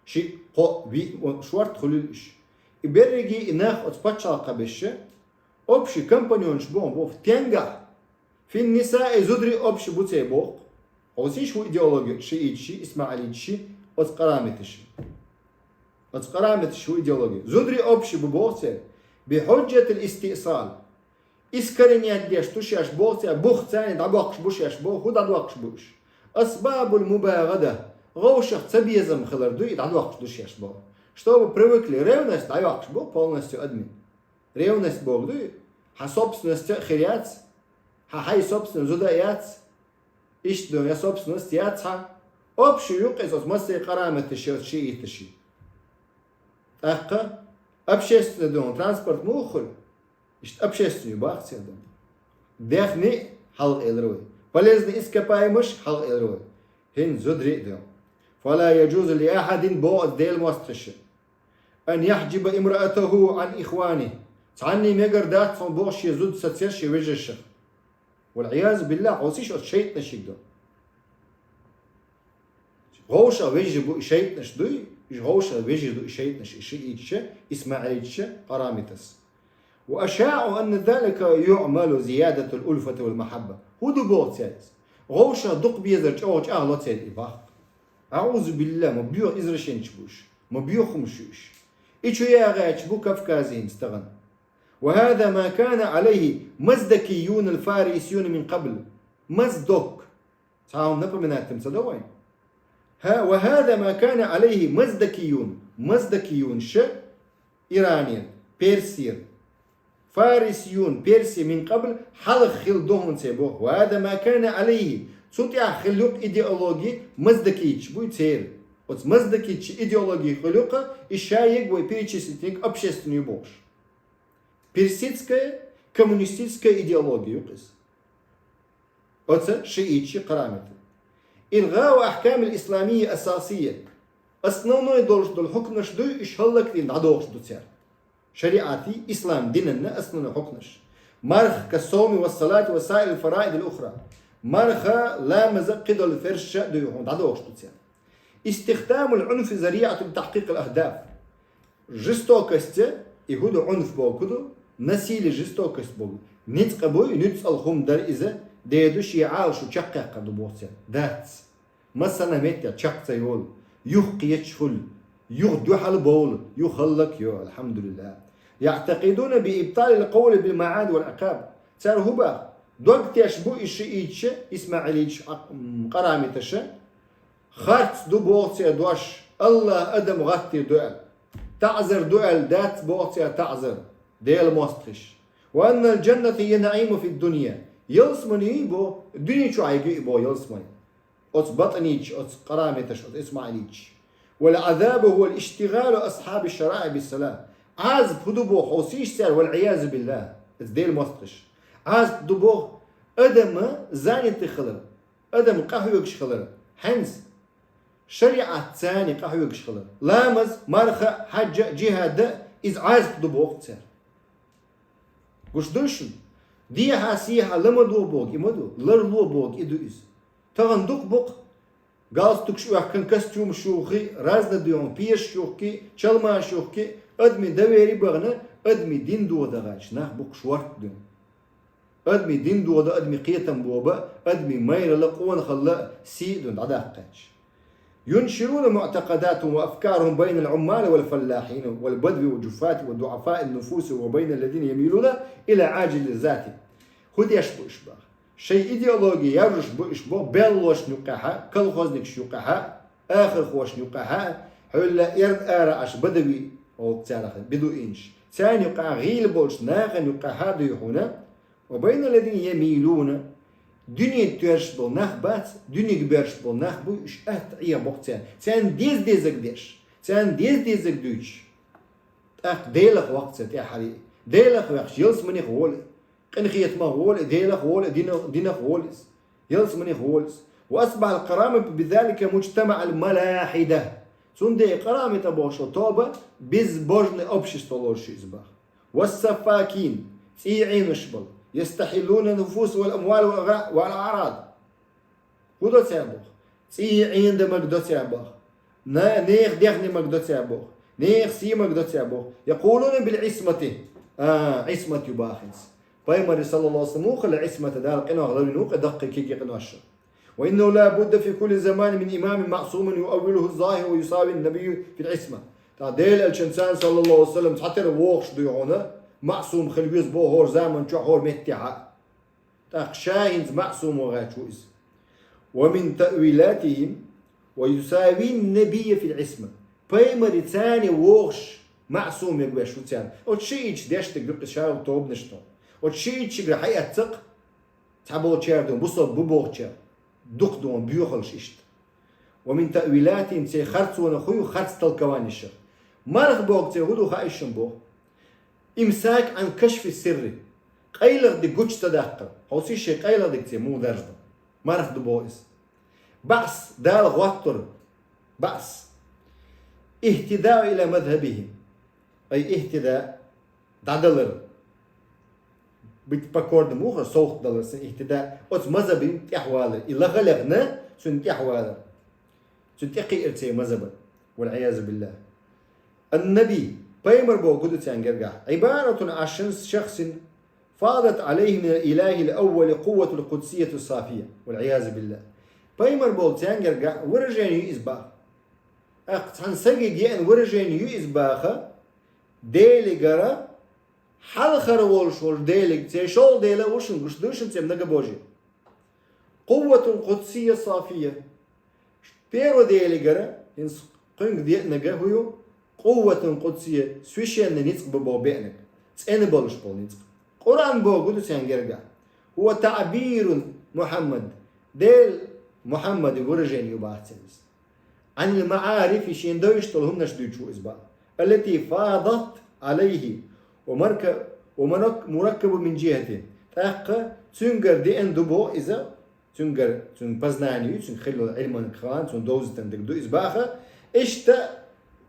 Шиъ, кхоъ, виъ, о, шорта хуьлийла уьш. И берриге и нах оцу пачхьалкхе беш, общий компаньонаш бу кхуьнан боху, тенгахь, في النساء, зударий общий бу церан боху. Хьовсийша хӀун идеология, шииташ, исмаилиташ, оцу къарамиташ. Оцу къарамиташ хӀун идеология? Зударий общий бу боху церан. بحجة الاستئصال. Искоренять деш ду шаьш боху цара, бух царна дӀабоккхуш бу шаьш боху, хӀун дӀадоккхуш бу уьш? أسباب المباغضة. ГӀовшах цабезам хилар ду и дӀадоккхуш ду шаьш боху. Чтобы привыкли, ревность дӀайоккхуш бу полностью адамийн. Ревность бохург ду и, хьан собственность а хир яц, хьан хьайн собственность зуда а яц, иштта ду, я собственность яц хьан. Общий ю-кх иза оцу массеран къарамиташ, оцу шииташ. ТӀаккха общественный ду хьуна транспорт муха хуьлу? Иштта общественный ю баха церан ду. Даьхни хьалха элира вай. Полезный ископаемыш хьалха элира вай. ХӀинца зударий а ду. فلا يجوز لأحد, боху оцу Делан мостагӀаша, أن يحجب امرأته عن إخوانه. Цхьанний мегар дац хьуна боху шен зуда сацор шен вежаршех. والعياذ بالله, хьовсийша оцу шайтӀанашка ду. ГӀовшах вежарий бу и шайтӀанаш дуй, уьш гӀовшах вежарий ду и шайтӀанаш, и шииташ, исмаилиташ, къарамиташ. وأشاعوا أن ذلك يعمل زيادة الألفة والمحبة. ХӀун ду боху цара иза? ГӀовшах дукха безар чӀогӀа чӀагӀло церан и баккха. أعوذ بالله, ма боьха извращенцаш бу уьш, ма боьха хӀумаш ю уьш. И чу ягӀаьча бу Кавказе хӀинца тахана. وهذا ما كان عليه مزدكيون الفارسيون من قبل. Моздок. Цхьа хӀума напоминать ца до вайн? ХӀа, وهذا ما كان عليه مزدكيون. Моздокиюнаш Иранера, Персера. Фарисиюн, Перси من قبل, хьалха хилла ду хьуна церан боху. وهذا ما كان عليه. Цу тӀехь хилла ю-кх идеология, моздокиташ буй церан. Оцу моздокиташ идеология хилла ю-кх, и шайиг вай перечислить динарг общественный ю бохуш. Персидская, коммунистическая идеология ю-кх иза. Оцу шиитчийн къарамитан. إلغاء أحكام الإسلام الأساسية. Основной долуш долу хьукмаш дуй, уьш хӀаллакдина дӀадохуш ду цара. ШариӀатан, ислам динан основной хьукмаш. Марха, كالصوم والصلاة وسائر الفرائض الأخرى. Марха, ламаза, кхидолу фарзаш а дуй хьуна дӀадохуш ду цара. استخدام العنف ذريعة لتحقيق الأهداف. Жестокость, и хӀун ду, Ӏунф бохург хӀун ду, насилие, жестокость бохург. Ницкъ буй, нуьцкъала хӀума дара иза, дера ду, шен Ӏалашо чекхъяккхар ду боху цара. Дац. Массанхьа меттехь чекх ца йолу. Юхакхеташ хуьлу. Юха дуьхьал бовла. Юха хӀаллакйо, алхьамдулиллахӀ. يعتقدون بإبطال القول بالمعاد والعقاب. Цара хӀун боху? Дог теш бу и шииташ, исмаӀилиташ, Ӏа-, м, къарамиташ. Харц ду боху церан дош, АллахӀа адам гӀаттийр ду аьлла. ТаӀзар ду аьлла дац боху церан таӀзар, Делан мостагӀаш. وأن الجنة هي نعيم في الدنيا. Ялсамани ю боху, дуьне чохь ю боху ялсамани. Оцу батӀаниташ, оцу къарамиташ, оцу исмаӀилиташ. والعذاب هو اشتغال أصحاب الشرائع بالصلاة. Ӏазап хӀун ду боху, хьовсийша цара, والعياذ بالله, иза Делан мостагӀаш. Ӏазап ду боху, адам занятый хилар, адам къахьоьгуш хилар. ХӀинца шариӀатца къахьоьгуш хилар. Ламаз, марха, хьаьжжа, жихӀад а, иза Ӏазап ду боху цара. Гуш дуй шуна? Дехьа-сехьа ла ма до боху, и ма ду, ларло боху, и ду иза. Тахана дукха бу-кх галстукаш оьхкина, костюмаш юххий, разна дуьйхьун пешаш юхкий, чалмаш юхкий, адамийн доверие бахана, адамийн дин дохадахьаьча нах бу-кх шорта дуьйна. Адамийн дин доха, адамийн кхетам боба, адамийн майралла, къонахалла, сий а дуьйна дӀадаккхаьча. ينشرون معتقداتهم وأفكارهم بين العمال والفلاحين والبدو والجفاة وضعفاء النفوس وبين الذين يميلون إلى عاجل اللذات. ХӀун деш бу уьш боху? Шайн идеологи яржош бу уьш боху беллошна юккъехь а, колхозникашна юккъехь а, ахархошна юккъехь а, хьуьлла эрна ара Ӏаш бадави, оха царах бедуинаш. Царна юккъехь а, гӀийла болчу нахана юккъехь а дуй хьуна, وبين الذين يميلون. Дуьненан тоьраш болу нах бац, дуьненга боьрзуш болу нах бу, уьш атта Ӏехабо-кх царна. Царна деза-дезаг деш, царна деза-дезаг дуьйцуш. ТӀаккха Делах ваккха цара тӀаьххьара. Делах ваьхча, ялсаманех волу и, къинхетамах волу и, Делах волу и, дина-, динах волу иза. Ялсаманех волу иза. وأصبح القرامطة بذلك مجتمع الملاحدة. Цундела къарамита бохуш тоба безбожное общество лоруш ю иза боху. والسفاكين, цӀий Ӏенаш болу, يستحلون النفوس والأموال والأعراض. ХӀун до цара боху? ЦӀий Ӏенадамаг до цара боху. На-, нехан дехнемаг до цара боху. Нехан сийлмаг до цара боху. يقولون بالعصمة. А, Ӏисмат ю боху иза. Пайхамар, саллаллаху Ӏалайхи ва саллам, ву хила Ӏисмат, Дала къинойх ларвина ву, кхин даккхий кегий къинош. وإنه لا بد في كل زمان من إمام معصوم يؤوله الظاهر ويساوي النبي في العصمة. ТӀаккха Делан Элчанца, саллаллаху Ӏалайхи ва саллам, цхьатера вогӀуш дуй хьуна, маъсум хила веза боху хӀора заман чохь, хӀора меттехь а. ТӀаккха ша хӀинца маъсум вахча ву иза. ومن تأويلاتهم ويساوي النبي في العصمة. Пайхамарца вогӀуш маъсум мегаш ву царна. Оцу шииташ деш дерг ду-кх иза, шаьлла тобанаш тхо. Оцу шииташкара хьаэцна-кх цхьаболчара дуй, бусалба бу бохучара, дукха дуй боьхалш иштта. ومن تأويلاتهم, церан харцонах хӀун ю, харц толкованешах. Марха боху церан хӀун ду хаьий шуна боху? إمساك عن كشف السر. Къайлаха дерг гучу ца даккхар. Хьовсийша, шайн къайлаха дерг церан муха даржадо. Марха ду боху иза. بعث, Дала хӀоттор. بعث. اهتداء إلى مذهبهم. أي اهتداء, дӀадалар. Быть покорным ву хьо, совгӀат далар, сан ихтида, оцу мазхӀабан тӀаьхьавалар. И лаха лехна, цуьнан тӀаьхьавалар. Цуьнан тӀекхиар церан мазхӀабан. والعياذ بالله. النبي, пайхамар боху хӀун ду царна гергахь? عبارة عن شخص فاضت عليه من الإله الأول قوة القدسية الصافية. والعياذ بالله. Пайхамар боху царна гергахь выражение ю иза боху. ТӀаккха цхьана сагига еана выражение ю иза боху, Делигара, хьалхара волуш волчу Делига, церан шолгӀа Дела а ву шуна, гуш ду шуна церан многобожие. قوة قدسية صافية. Первый Делигара, хӀинца кхуьнга деанарг хӀун ю? قوة قدسية, священный ницкъ бу боху беанарг. ЦӀена болуш болу ницкъ. Къуръан боху хӀун ду царна гергахь? هو تعبير محمد. Дела Мухьаммадан выражение ю боху церан иза. عن المعارف, шена девзаш долу хӀуманаш дуьйцуш ву иза боху. التي فاضت عليه ومرك-, ومرك-, مركب من جهته. ТӀаккха цуьнгара деана ду боху иза, Цуьнгара, цуьнан познание ю, цуьнга хилла Ӏилманга хилла, цунна довзийтина дерг ду иза баха. Иштта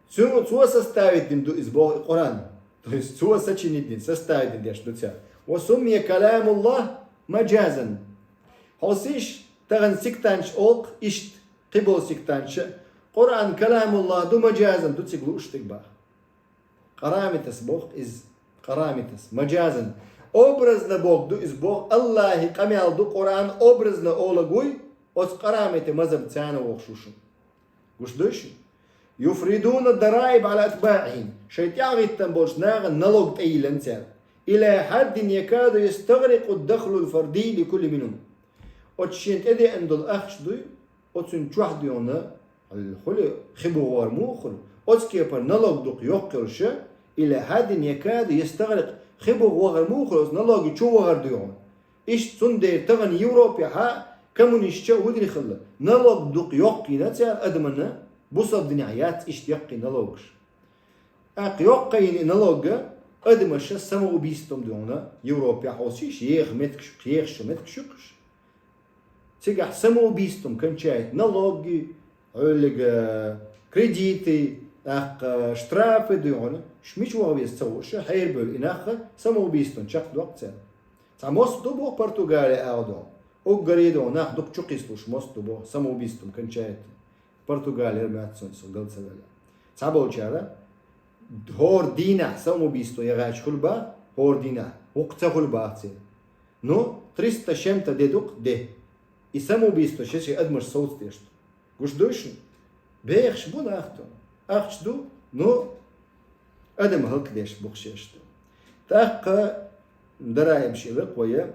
цо, цо составить дина ду иза боху и Къуръан. То есть цо сочинить дина, составить дина деш ду цара. «Ва суммия каламуллахӀ мажазан». Хьовсийша, тахана сектанташа олу иштта, кхиболу сектанташа, Къуръан каламуллахӀ ду, мажазан ду цига лууш дерг баха. Къарамитас боху иза, къарамитас, мажазан. Образно боху ду иза боху, АллахӀан къамел ду Къуръан, образно олаг вуй, оцу къарамите мазхӀаб царна вохуш ву шуна. Гуш дуй шуна? «Юфридуна дараиб Ӏала атбаӀихӀим». Шайн тӀаьхьахӀиттина болчу нахана налог тӀейиллина цара. «Ила хьаддин якаду ястагърикъу дахлул фарди ликулли минхӀум». Оцу шена тӀедеана долу ахча дуй, оцунна чохь дуьйна, хуьлу хи буха вахар муха хуьлу, оцу кепара налог дукха йоккха йолуша, «ила хьаддин якаду ястагърикъ», хи буха вахар муха хуьлу, оцу налоги чу вахар дуьйна. Иштта цундела тахана Европехьа коммунистча а хӀун дина хилла, налог дукха йоккхийна цара адаманна, бусалба динехь яц иштта яккхий налогаш. ТӀаккха йоккхийна и налога адамаша самоубийством дуьйна, Европехь хьовсийша, еха меттигаш, еха шу меттигаш ю кхуш. Цигахь самоубийством кончает, налоги, Ӏуьллига, кредиты, тӀаккха штрафы дуьйна, шу мича ваха веза ца хууш, хьерабевлла и нах самоубийством чекхдоккху цара. Цхьа мостагӀ ду боху Португалия агӀо ду. Уггаре ду, нах дукха чу кхийсалуш мостагӀ ду боху, самоубийством кончает. Португалера моьтту суна, со гал ца велла. Цхьаболчара хӀора дийнахь самоубийство яхьача хуьлу баха, хӀора дийнахь, вукху ца хуьлу баха церан. Ну, триста с чем-то де ду-кх де. И самоубийство шен-шен адамаш совцадеш ду. Гуш дуй шуна? Бехаш бу нах тхуна. Ахча ду, ну, адам хӀаллакдеш бу-кх шаьш ду. ТӀаккха дараибаш ила-кх вай.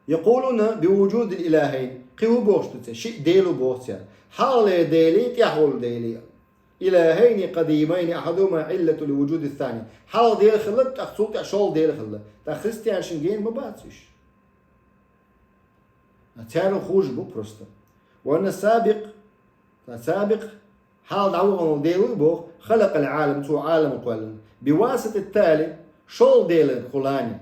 «Якъулуна бивуджудил илахӀайн». Кхин хӀун бохуш ду цара? Шиъ дела ву боху цара. Хьалхалера дели, тӀаьхьа волу дели. «ИлахӀайни къадимайни ахьадухӀума Ӏиллату ливуджудис сани». Хьалха дела хилла, тӀаккха цул тӀаьхьа шолгӀа дела хилла. ТӀаккха христианашна гена ма бац уьш. Царна хужа бу просто. «Ва анна сабикъ», сабикъ, хьалха дӀавахана волу дела ву боху, «халакъал Ӏалам», цо Ӏалам кхоьллина. «Биваситати тали», шолгӀа делан кхулани.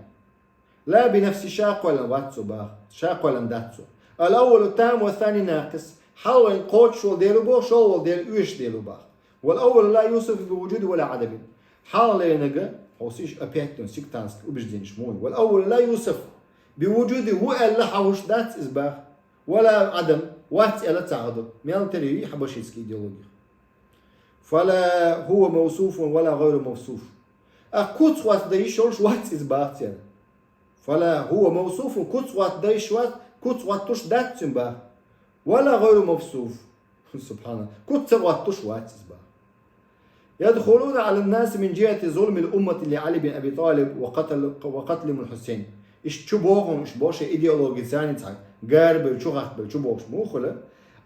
«Ла бинафсихӀи», ша кхоьллина вац цо баха, ша кхоьллина дац цо. «Ал-аввалу тамму ва сани накъис». Хьалхалерниг кхочуш волу дела ву боху, шолгӀа волу дела оьшуш дела ву баха. «Вал-аввалу ла юсафу бивуджуди ва ла Ӏадамин». Хьалхалерниг, хьовсийша, опять ду сектантский убежденеш муха ю. «Вал-аввалу ла юсафу бивуджуди», ву аьлла хьахуш дац иза баха. «Ва ла Ӏадам», вац аьлла ца хьаху. Мел тера ю хьабашитский идеология. «Фала хӀува мавсуфун ва ла гӀайру мавсуф». А куц хӀотта дан йиш йолуш вац иза баха церан. «Фала хӀува мавсуфун», куц хӀотта дан йиш вац, куц хӀоттуш дац цуьнан баха. «Ва ла гӀайру мавсуф». СубхьаналлахӀ. Куц ца хӀоттуш вац иза баха. «Ядхулуна Ӏалан-наси мин жихӀати зулмил уммати ли Ӏали бин Аби ТӀалиб ва къатл-, ва къатлихимул Хьусайн». Иштта чу боху, иштта боху шайн идеологица царна цхьа гарабевлла, чу хьахкабевлла, чу бохуш муха хуьлу?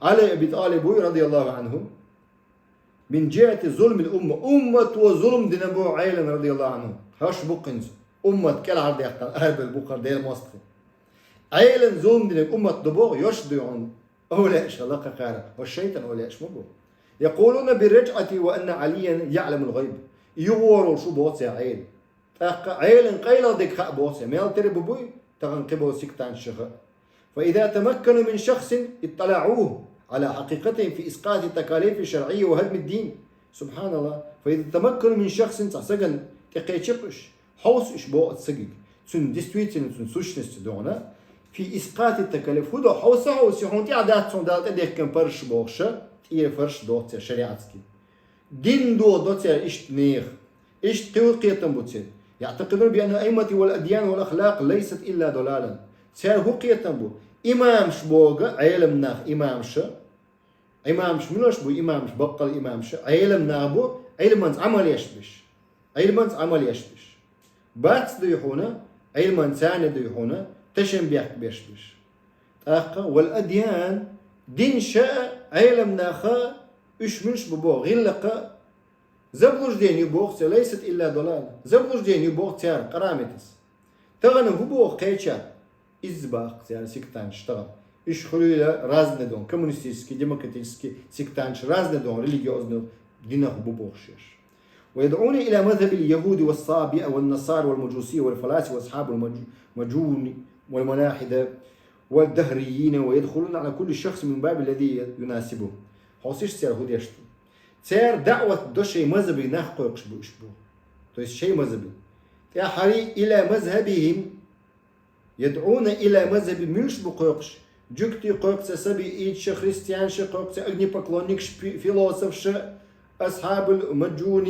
Ӏали Аби ТӀалиб вуй, радияллахӀу Ӏанху. «Мин жихӀати зулмил умма». Уммато зулм дина боху Ӏелан, радияллахӀу Ӏанху. ХӀорш бу-кх хӀинца. Уммат кӀелхьардаьккхина арабевлла бу-кх хӀара Делан мостагӀий. Ӏелан зулм динарг уммат ду боху, йош дуй хьуна. Овлияаш хилла кхакхара, хӀо шайтан овлияаш ма бу. «Якъулуна бирраджӀати ва анна Ӏалиян яӀламул гӀайб». И юхавогӀур волуш ву боху цара Ӏела. ТӀаккха Ӏелан къайлагӀа дерг хаьа боху цара. Мел тера бу буй, тахана кхиболу сектанташа хаьа. «Фа иза тамаккану мин шахсин итталаӀу Ӏала хьакъикъатин фи искъати такалифи шарӀийя ва хӀадми дин». СубхьаналлахӀ. «Фа иза тамаккану мин шахсин», цхьа сагана тӀекхечи-кх уьш. Хьовса уьш боху оцу сагиг. Цуьнан действительно, цуьнан сущности догӀна. «Фи искъати такалиф». ХӀун до, хьовса, хьовса, хьуна тӀехь дац хьуна Дала тӀедехкина парзаш бохуша, тӀера парзаш доху церан шариатский. Дин дохадо церан иштта нехан. Иштта кхин хӀун кхетам бу церан? «ЯӀтакъидуна би анна аиммати вал адьян вал ахлакъ лайсат илла далалан». Церан хӀун кхетам бу? Имамаш боху, Ӏелам нах имамаша, Ӏимамаш муьлш бу, имамаш, баккъал имамаш, Ӏелам нах бу, Ӏилманца Ӏамал еш берш. Ӏилманца Ӏамал еш берш. Бац дуй хьуна, Ӏилманца царна дуй хьуна, тешнабехк беш берш. ТӀаккха вал адьян, дин ша а, Ӏелам нах а, уьш муьлш бу боху, гӀиллакх а, заблуждение ю боху церан, лайсат илла далал. Заблуждение ю боху цара, къарамитас. Тахана хӀун боху кхечара? Изза боху цара сектанташ тахана. Уьш хуьлийла разный дон, коммунистический, демократический сектанташ разный дон, религиозный динах бу боху шаьш. «Ва ядӀуна ила мазхӀабил яхӀуди ва ссабиа ва ннасара вал мажусия вал фаласифа ва асхьабул маж-, мажуни вал малахьида». والدهريين ويدخلون على كل شخص من باب الذي يناسبه. Хьо сиш цер хӀу деш ду? Цер даӀват до шей мазхӀабе нах кхойкхуш бу уьш бу. То есть шей мазхӀабе. ТӀехьари إلى مذهبهم يدعون إلى مذهب, муьлш бу кхойкхуш? Жугтий кхойкху церан сабий, идиша, христианша кхойкху церан, огнепоклонникаш, пи-, философша, أصحاب المجون,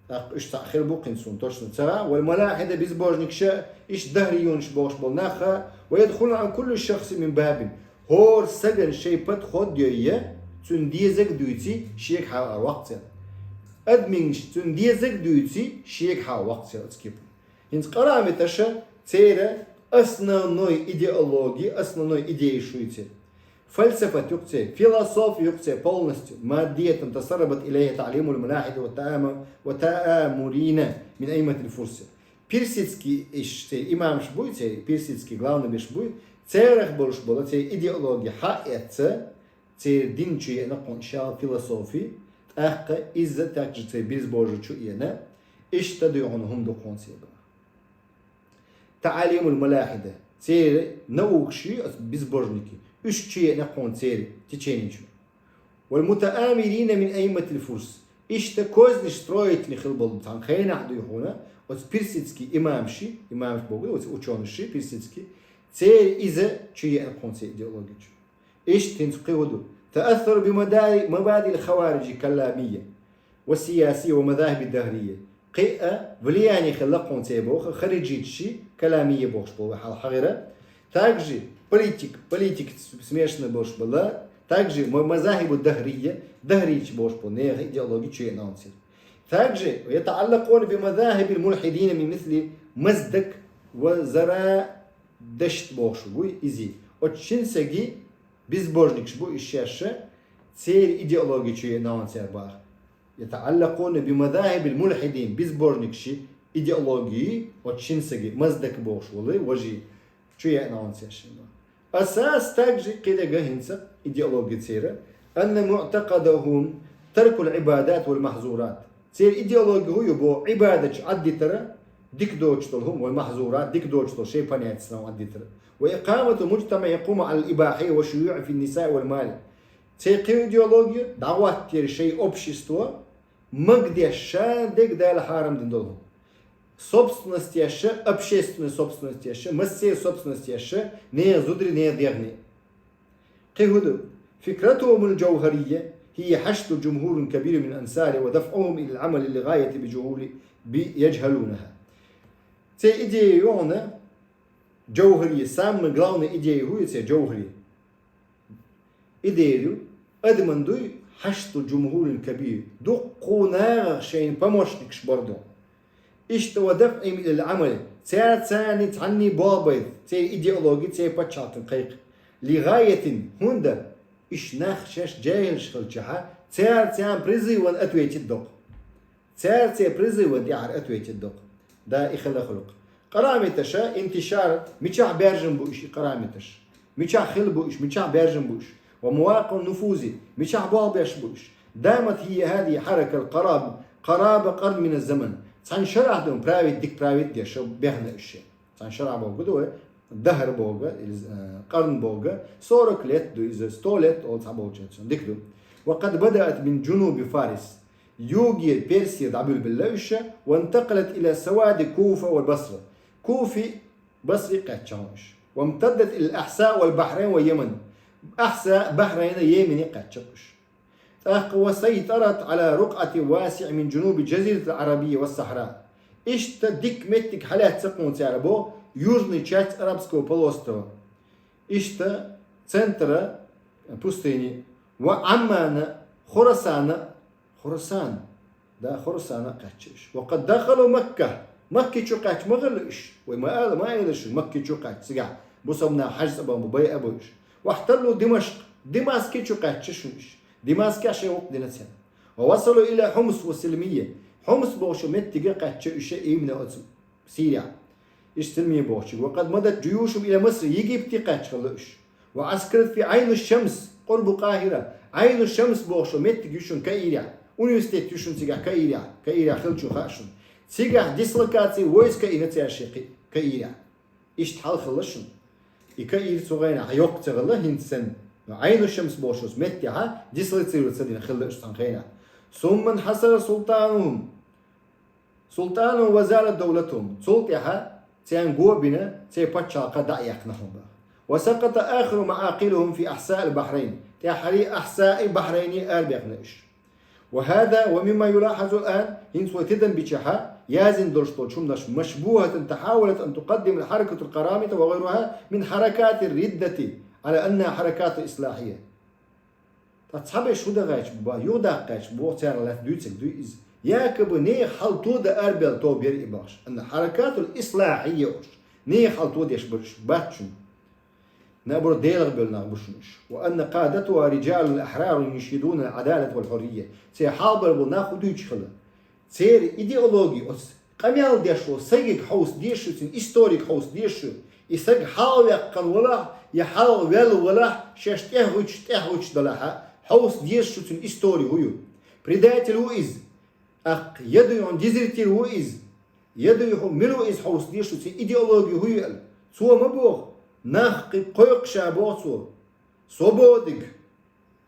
тӀаккха уьш цхьаъ хир бу кхин суна точно ца хаьа, والملاحدة, безбожникша, иштта дагьрийюнаш бохуш болу наха, ويدخلون على كل شخص من باب. ХӀора сагана шайн подход йой, цуьнан дезаг а дуьйций, шега хьалха ваккха церан. Адамашна цуьнан дезаг а дуьйций, шега хьалха ваккха церан оцу кепара. ХӀинца къарамиташа церан основной идеология, основной идея шу ю церан. Фальсафат ю-кх церан, философия ю-кх церан полностью, مادية تسربت إليها تعليم الملاحدة والتآم-, والتآمرين من أئمة الفرس. Персидский иш церан имамаш буй, церан персидский главный берш буй, церах болуш болу церан идеология хьаэцна, церан дин чу еана кхунна шал философи, тӀаккха иза также церан безбожие чу еана, иштта дуй хьуна хӀума ду кхунна церан. تعاليم الملاحدة, церан наукаш ю оцу безбожники, уьш чу еана кхунна церан течени чу. والمتآمرين من أئمة الفرس. Иштта кознаш строительни хила болу цхьана хенахь дуй хьуна, оцу персидский имамаши, имамаш боху, оцу учёнаши персидский, церан иза чу еана кхунна церан идеологи чу. Иштта хӀинца кхин хӀу ду? تأثروا بمدا-, مبادئ الخوارج الكلامية والسياسية والمذاهب الدهرية. Кхин а влияние хилла кхунна церан боху хариджиташи, каламия бохуш болу хьал хьагӀира. Также политик, политика смешанный болуш бала. Также ма-, мазахибу дагьрия, дагьрийча бохуш болу нехан идеологи чу еана кхунна церан. Также يتعلقون بمذاهب الملحدين من مثل مزدك وزرادشت бохуш буй иза. Оцу шина саги безбожникаш бу уьш шаьш, церан идеологи чу еана кхунна церан баха. يتعلقون بمذاهب الملحدين, безбожникаши идеологи, оцу шина саги, Маздак бохуш волу важи, чу еана кхунна церан шина баха. أساس также кхидерг хӀинца идеологи церан, أن معتقدهم ترك العبادات والمحظورات. Церан идеологи хӀу ю боху, Ӏибадаташ Ӏаддитара, дика доцуш долу хӀума, والمحظورات, дика доцуш долу шайн понятиеш Ӏаддитара. وإقامة مجتمع يقوم على الإباحية والشيوع في النساء والمال. Церан кхин идеологи дӀахӀоттийра шайн общество, магадеш ша дерг Дала хьарам дина долу хӀума. Собственность еш, общественная собственность еш, массеран собственность еш, нехан зударий, нехан дегӀний. Кхин хӀу ду? فكرتهم الجوهرية هي حشد جمهور كبير من الأنصار ودفعهم إلى العمل للغاية بجهول بي-، يجهلونها. Церан идея ю хьуна, джавхария, самая главная идея хӀу ю церан, джавхария. Идея ю, адаман дуй, حشد جمهور كبير, дуккха нахах шайна помощникаш бар ду. Иштта ودفعهم إلى العمل, цара царна цхьанний болх бай, церан идеологи, церан пачхьалкхана кхайкха. لغاية, хӀунда, уьш нах шаьш джаьхӀилаш хилчахьа, цара царна призыван ответить доккху. Цара церан призыван тӀехьара ответить доккху. Да, и хила хуьлу-кх. Къарамиташа интишар, мичахь баьржина бу уьш и къарамиташ? Мичахь хила бу уьш, мичахь баьржина бу уьш? ومواقع النفوذ, мичахь болх беш бу уьш? دامت هي هذه الحركة القرابة، قرابة قرن من الزمن. Цхьана шарахь дуна править, дика править деш баьхна уьш. Цхьана шарахь бохург ду вай, дахар бохург, или, э, къарн бохург, сорок лет ду иза, сто лет олу цхьаболчарна, дика ду. وقد بدأت من جنوب فارس. Юге Персе дӀабуьлбелла уьш, وانتقلت إلى سواد الكوفة والبصرة. Куфи, Басри кхаьчна уьш. وامتدت إلى الأحساء والبحرين واليمن. Ахьса, Бахрайна, Йемене кхаьчна уьш. ТӀаккха وسيطرت على رقعة واسعة من جنوب الجزيرة العربية والصحراء. Иштта дика меттиг хьалаьцна кхунна цара бо южный часть Арабского полуострова. Иштта центра пустыни, وعمان, Хурасана, Хурасан, да, Хурасана кхаьчна уьш. وقد دخلوا مكة. Макки чу кхаьчна ма хилла уьш. Вай ма ала, ма ала шу, Макки чу кхаьчна. Цигахь бусалба нах хьаьж цӀа бан бу, байа а бу уьш. واحتلوا دمشق. Димаски чу кхаьчна шу уьш. Димаскехь шайн гӀуллакх дина церан. ووصلوا إلى حمص والسلمية. Хьумс бохуш меттиге кхаьчна уьш именно оцу Сирехь. Иштта Силмия бохучуьнга. وقد مضت جيوشهم إلى مصر. Египте кхаьчна хилла уьш. وعسكرت في عين الشمس قرب القاهرة. Ӏайну Шамс бохуш меттиг ю шуна Каирехь. Университет ю шуна цигахь Каирехь. Каирехь хилча хаьа шуна. Цигахь дислокация войска йина цара шен кхи-, Каирехь. Иштта хьал хилла шуна. И Каир цу хенахь йоккха ца хилла, хӀинца санна. Но Ӏайну Шамс бохучу меттехьа дислоцироваться дина хилла уьш цхьана хенахь. ثم انحصر سلطانهم سلطانهم وزالت دولتهم. Цул тӀаьхьа царна го а бина, церан пачхьалкх дӀа а яьккхина хьуна боху. وسقط آخر معاقلهم في أحساء البحرين. ТӀаьххьара Ахьсаи Бахьрайни арабаьхна уьш. وهذا ومما يلاحظ الآن, хӀинца вай тидам бичахьа, яздина долуш долчу хӀуманаш مشبوهة تحاولت أن تقدم الحركة القرامطة وغيرها من حركات الردة على أنها حركات إصلاحية. Ткъа цхьаберш хӀун дан гӀерташ бу, юха даккха гӀерташ бу, боху, царна лаьцна дуьйцург ду иза. Якобы нехан хьал тодан арабевлла тоба яра и бохуш. أنها حركات إصلاحية олуш. Нехан хьал тодеш бара уьш, бац шуна. Наоборот, Делах бевлла нах бу шуна уьш. وأن قادتها رجال أحرار ينشدون العدالة والحرية. Церан хьалхабар болу нах хӀун дуьйцуш хилла? Церан идеологи оцу къамел деш волу стаге хьовса дезаш ю, цуьнан историга хьовса дезаш ю. И стаг хьалаваьккхина валахь, я хьалха ваьлла валахь, шаьш тӀехӀуьттуш, тӀехӀуьттуш далахьа, хьовса дезаш ю, цуьнан истори хӀун ю. Предатель ву иза. ТӀаккха я дуй хьуна, дезертир ву иза. Я дуй хьуна, мила ву иза хьовса дезаш ю, цуьнан идеологи хӀун ю аьлла. Цо ма боху, нах кхин кхойкхуш а боху цо. Свободиг.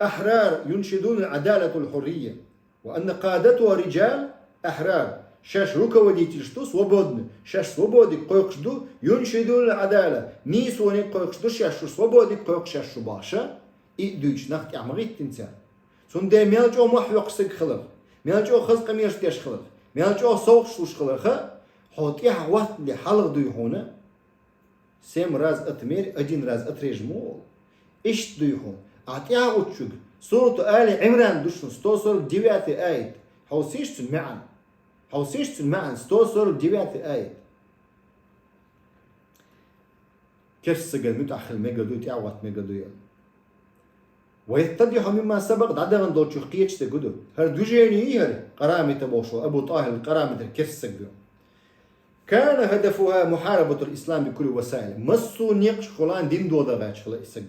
أحرار ينشدون العدالة والحرية. وأن قادتها رجال أحرار. Шаьш руководительш ду свободный, шаьш свободиг кхойкхуш ду, ينشدون العدالة, нийсониг кхойкхуш ду шаьш, шу свободиг кхойкхуш шаьш шу бохуша, и а дуьйцуш нах тӀехь ма гӀиттина цара. Цундела мел чӀогӀа мохь йоккхуш стаг хиларх, мел чӀогӀа хаза къамелаш деш хиларх, мел чӀогӀа совгӀаташ луш хиларха, хьо тӀехь гӀоттале хьалха дуй хьуна, Семь раз отмерь, один раз отрежь ма олу. Иштта дуй хьуна. Ахьа тӀаьхьа гӀуттуш верг, Сурату Али Ӏимран ду шуна, сто сорок девятый аят. Хьовсийша цуьнан маьӀна. Хьовсийша цуьнан маьӀна, сто сорок девятый аят. Керста стагана муьтӀахь хила мегар дуй, тӀаьхьа гӀотта мегар дуй аьлла. ويتضح مما سبق, дӀадахана долчух кхеташ дерг ду. ХӀара движение ю хӀара, Къарамита бохуш волу, Абу ТӀахӀир Къарамита керста стаг ю. كان هدفها محاربة الإسلام بكل وسائل. Массо а некъашкахула дин дода гӀерташ хилла и стаг.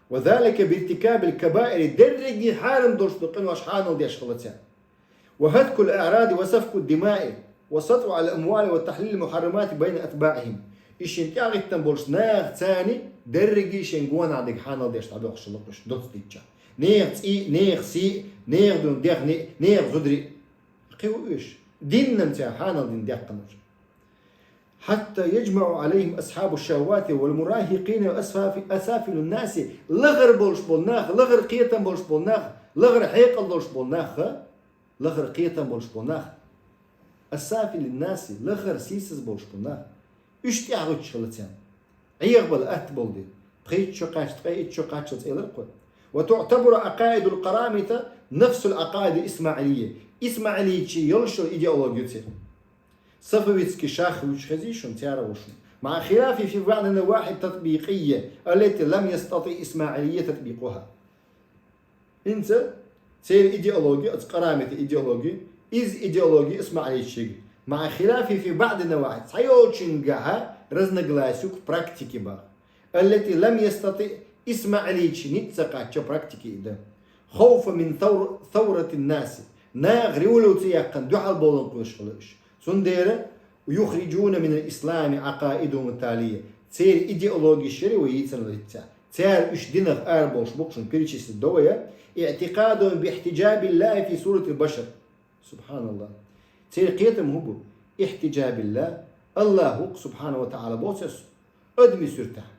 وذلك بارتكاب الكبائر, дерриге хьарам долуш долу къинош хьанал деш хилла цара. وهتك الأعراض وسفك الدماء وسطو على الأموال وتحليل المحرمات بين أتباعهم. И шина тӀехӀиттина болуш наха царна дерриге шайн гонах дерг хьанал деш дӀадохуш хилла уьш доцу дийцча. Нехан цӀий, нехан сий, нехан дуьйна дехний, нехан зударий. Кхин ву уьш? Диннан цара хьанал дина дехкана уьш. حتى يجمع عليهم أصحاب الشهوات والمراهقين وأسافل الناس, лахара болуш болу нах, лахара кхетам болуш болу нах, лахара хьекъал долуш болу нах, лахара кхетам болуш болу нах, أسافل الناس, лахара сийсаз болуш болу нах, уьш тӀаьхьа гӀуьттуш хилла царна. Ӏехабала атта болу дела. Пхийтта шо кхаьчча, ткъе итт шо кхаччалц элира кхо. وتعتبر عقائد القرامطة نفس العقائد الإسماعيلية. Исмаилийчийн йолуш йолу идеологи ю церан. Сафавитский шах вуьйцуш хезий шуна, цара ву шуна. مع خلاف في بعض النواحي التطبيقية التي لم يستطع إسماعيلية تطبيقها. ХӀинца церан идеологи, оцу Къарамита идеологи, иза идеологи исмаилийчийн. مع خلاف في بعض النواحي. Цхьайолчуьнгахьа разногласие ю практике бахьа. التي لم يستطع إسماعيلية ницкъ ца кхаччо практике и дан. خوفا من ثور-، ثورة الناس. Наха революци яьккхина дуьхьал болан кхоьруш хилла уьш. Цундела يخرجون من الإسلام عقائدهم التالية. Церан идеологиш яра вай йийцина лаьцна. Цара уьш динах ара болуш бу-кх шуна, перечислить до вай, اعتقادهم باحتجاب الله في صورة البشر. СубхьаналлахӀ. Церан кхетам хӀун бу? احتجاب الله, АллахӀ ву-кх, субхьанахӀу ва таӀала, боху цара, адамийн суьртехь.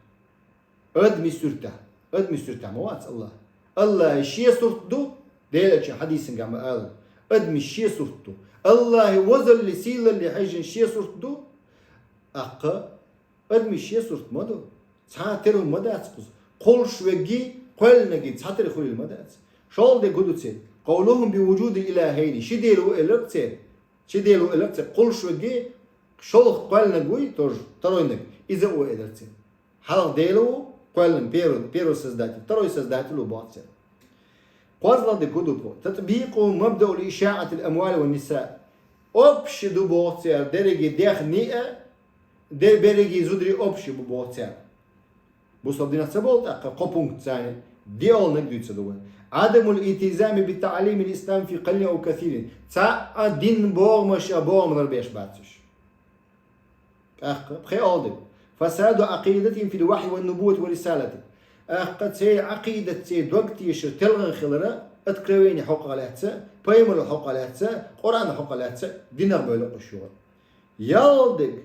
Адамийн суьртехь. Адамийн суьртехь ма вац АллахӀ. АллахӀан шен сурт ду, Делан элчан хьадисангахь ма аллара. Адамийн шен сурт ду. АллахӀан возалле, сийлалле хьаьжжина шен сурт ду. ТӀаккха адамийн шен сурт ма ду. Цхьа а тера хӀума ма дац кхуза. Кхуллуш верг а, кхоьллинарг а цхьатерра хуьлийла ма дац. ШолгӀа дерг хӀун ду церан? قولهم بوجود الإلهين. Ши Дела ву элира церан. Ши Дела ву элира церан. Кхуллуш верг а, шолгӀа кхоьллинарг вуй, тоже второйниг, иза а ву элира церан. Хьалха Дела ву, кхоьллинарг первый, первый создатель, второй создатель ву боху церан. КхозлагӀа дерг хӀун ду боху? تطبيق مبدأ إشاعة الأموال والنساء. Общий ду боху церан дерриге дехний а, де-, берриге зударий общий бу боху церан. Бусалба динах ца болу тӀаккха кхо пункт царна, диалнаг дуьйцур ду вай. عدم الالتزام بتعاليم الإسلام في قليل أو كثير. Цхьа а дин богӀамаш а богӀам ларбеш бац уьш. ТӀаккха пхеа олу дерг. فساد عقيدتهم في الوحي والنبوة والرسالة. ТӀаккха церан Ӏакъидат, церан дог тешар телгӀан хилар, откровени хьокъехь лаьцна, пайхамарал хьокъехь лаьцна, Къуръан хьокъехь лаьцна динах бевлла уьш юха. Ялх дерг: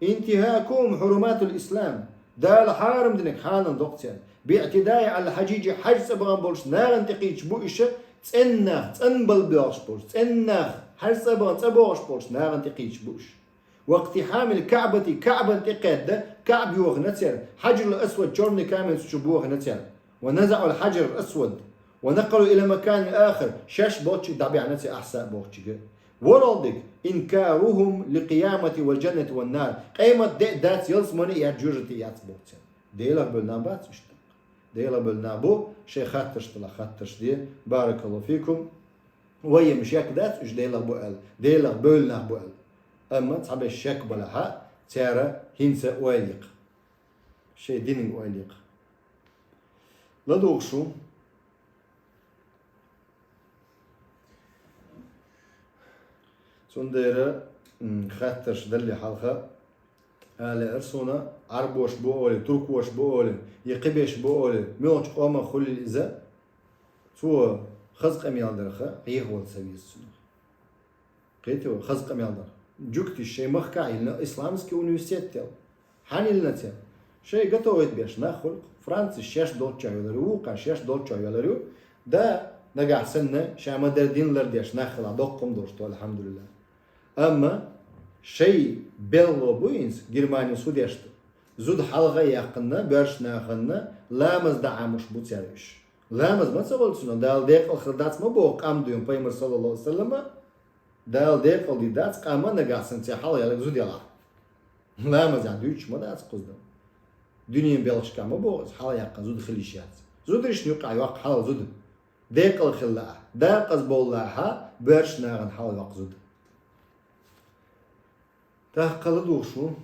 انتهاكهم حرمات الإسلام, Дала хьарам динарг хьанал доккху церан, باعتداء على الحجيج, хьаьж цӀа бахана болчу нахана тӀекхийдаш бу уьш, цӀена нах, цӀанбала боьлхуш болчу, цӀена нах, хьаьж цӀа бахана, цӀа бохуш болчу нахана тӀекхийдаш бу уьш. واقتحام الكعبة, КаӀбана тӀекхаьчна, КаӀба йохийна церан, حجر الأسود, чёрный камень, цу чу бохийна церан. ونزعوا الحجر الأسود ونقلوه إلى مكان آخر, шаьш болчу дӀабаьхьна церан, Ахьса бохучуьнга. ВорхӀалгӀа дерг: إنكارهم للقيامة والجنة والنار, къемат де а дац, ялсамани а яц, жоьжахати а яц боху церан. Делах бевлла нах бац уьш тӀаккха. Делах бевлла нах бу, шайн хаттарш делахь хаттарш де. بارك الله فيكم. Вайна шек дац уьш Делах бу аьлла, Делах бевлла нах бу аьлла. Амма цхьаберш шек балахь а, цара хӀинца ойла йоккху. Шайн динан ойла йоккху. ЛадугӀуш ву. Цундела, м, хаттарш далале хьалха, ала лаьара суна, Ӏарбош бу олий, туркош бу олий, я кхиберш бу олий, муьлхачу къомах хуьлийла иза, цо хаза къамел дарх хьехавала ца веза цунах. Кхетий вай, хаза къамел дарх. Жуьгташа шайн махкахь йиллина исламский университет делла. Хьанна йиллина церан? Шайн готовить беш нах хуьлу-кх. Француш шаьш долччохь йолур ю, вукхара шаьш долччохь йолур ю. Да, нагахь санна ша ма-дарра дин лардеш нах хилахь доккха хӀума долуш ду, алхьамдулиллахӀ. Амма шайн белхало бу хӀинца, Германи хӀун деш ду? Зуда хьалха а яьккхина, боьрша нахана ламаз дан Ӏамош бу цара уьш. Ламаз ма ца хуьлу цунах, Дала декъала хир дац ма боху къам дуьйна пайхамар, саллаллахӀу Ӏалайхи ва саллама. Дала декъала дийр дац къам нагахь санна церан хьалха яларг зуда ялахь. Ламазехь дуьйцуш ма дац кхуза дан. Дуьненан белхашкахь ма боху иза, хьалха яьккхина зуда хила йиш яц. Зударшна юккъехь йоккху хьалха зуда. Декъала хилла ахь, декъаза бовла ахь, боьрша нахана хьалха йоккху зуда. ТӀаккха ладугӀуш ву.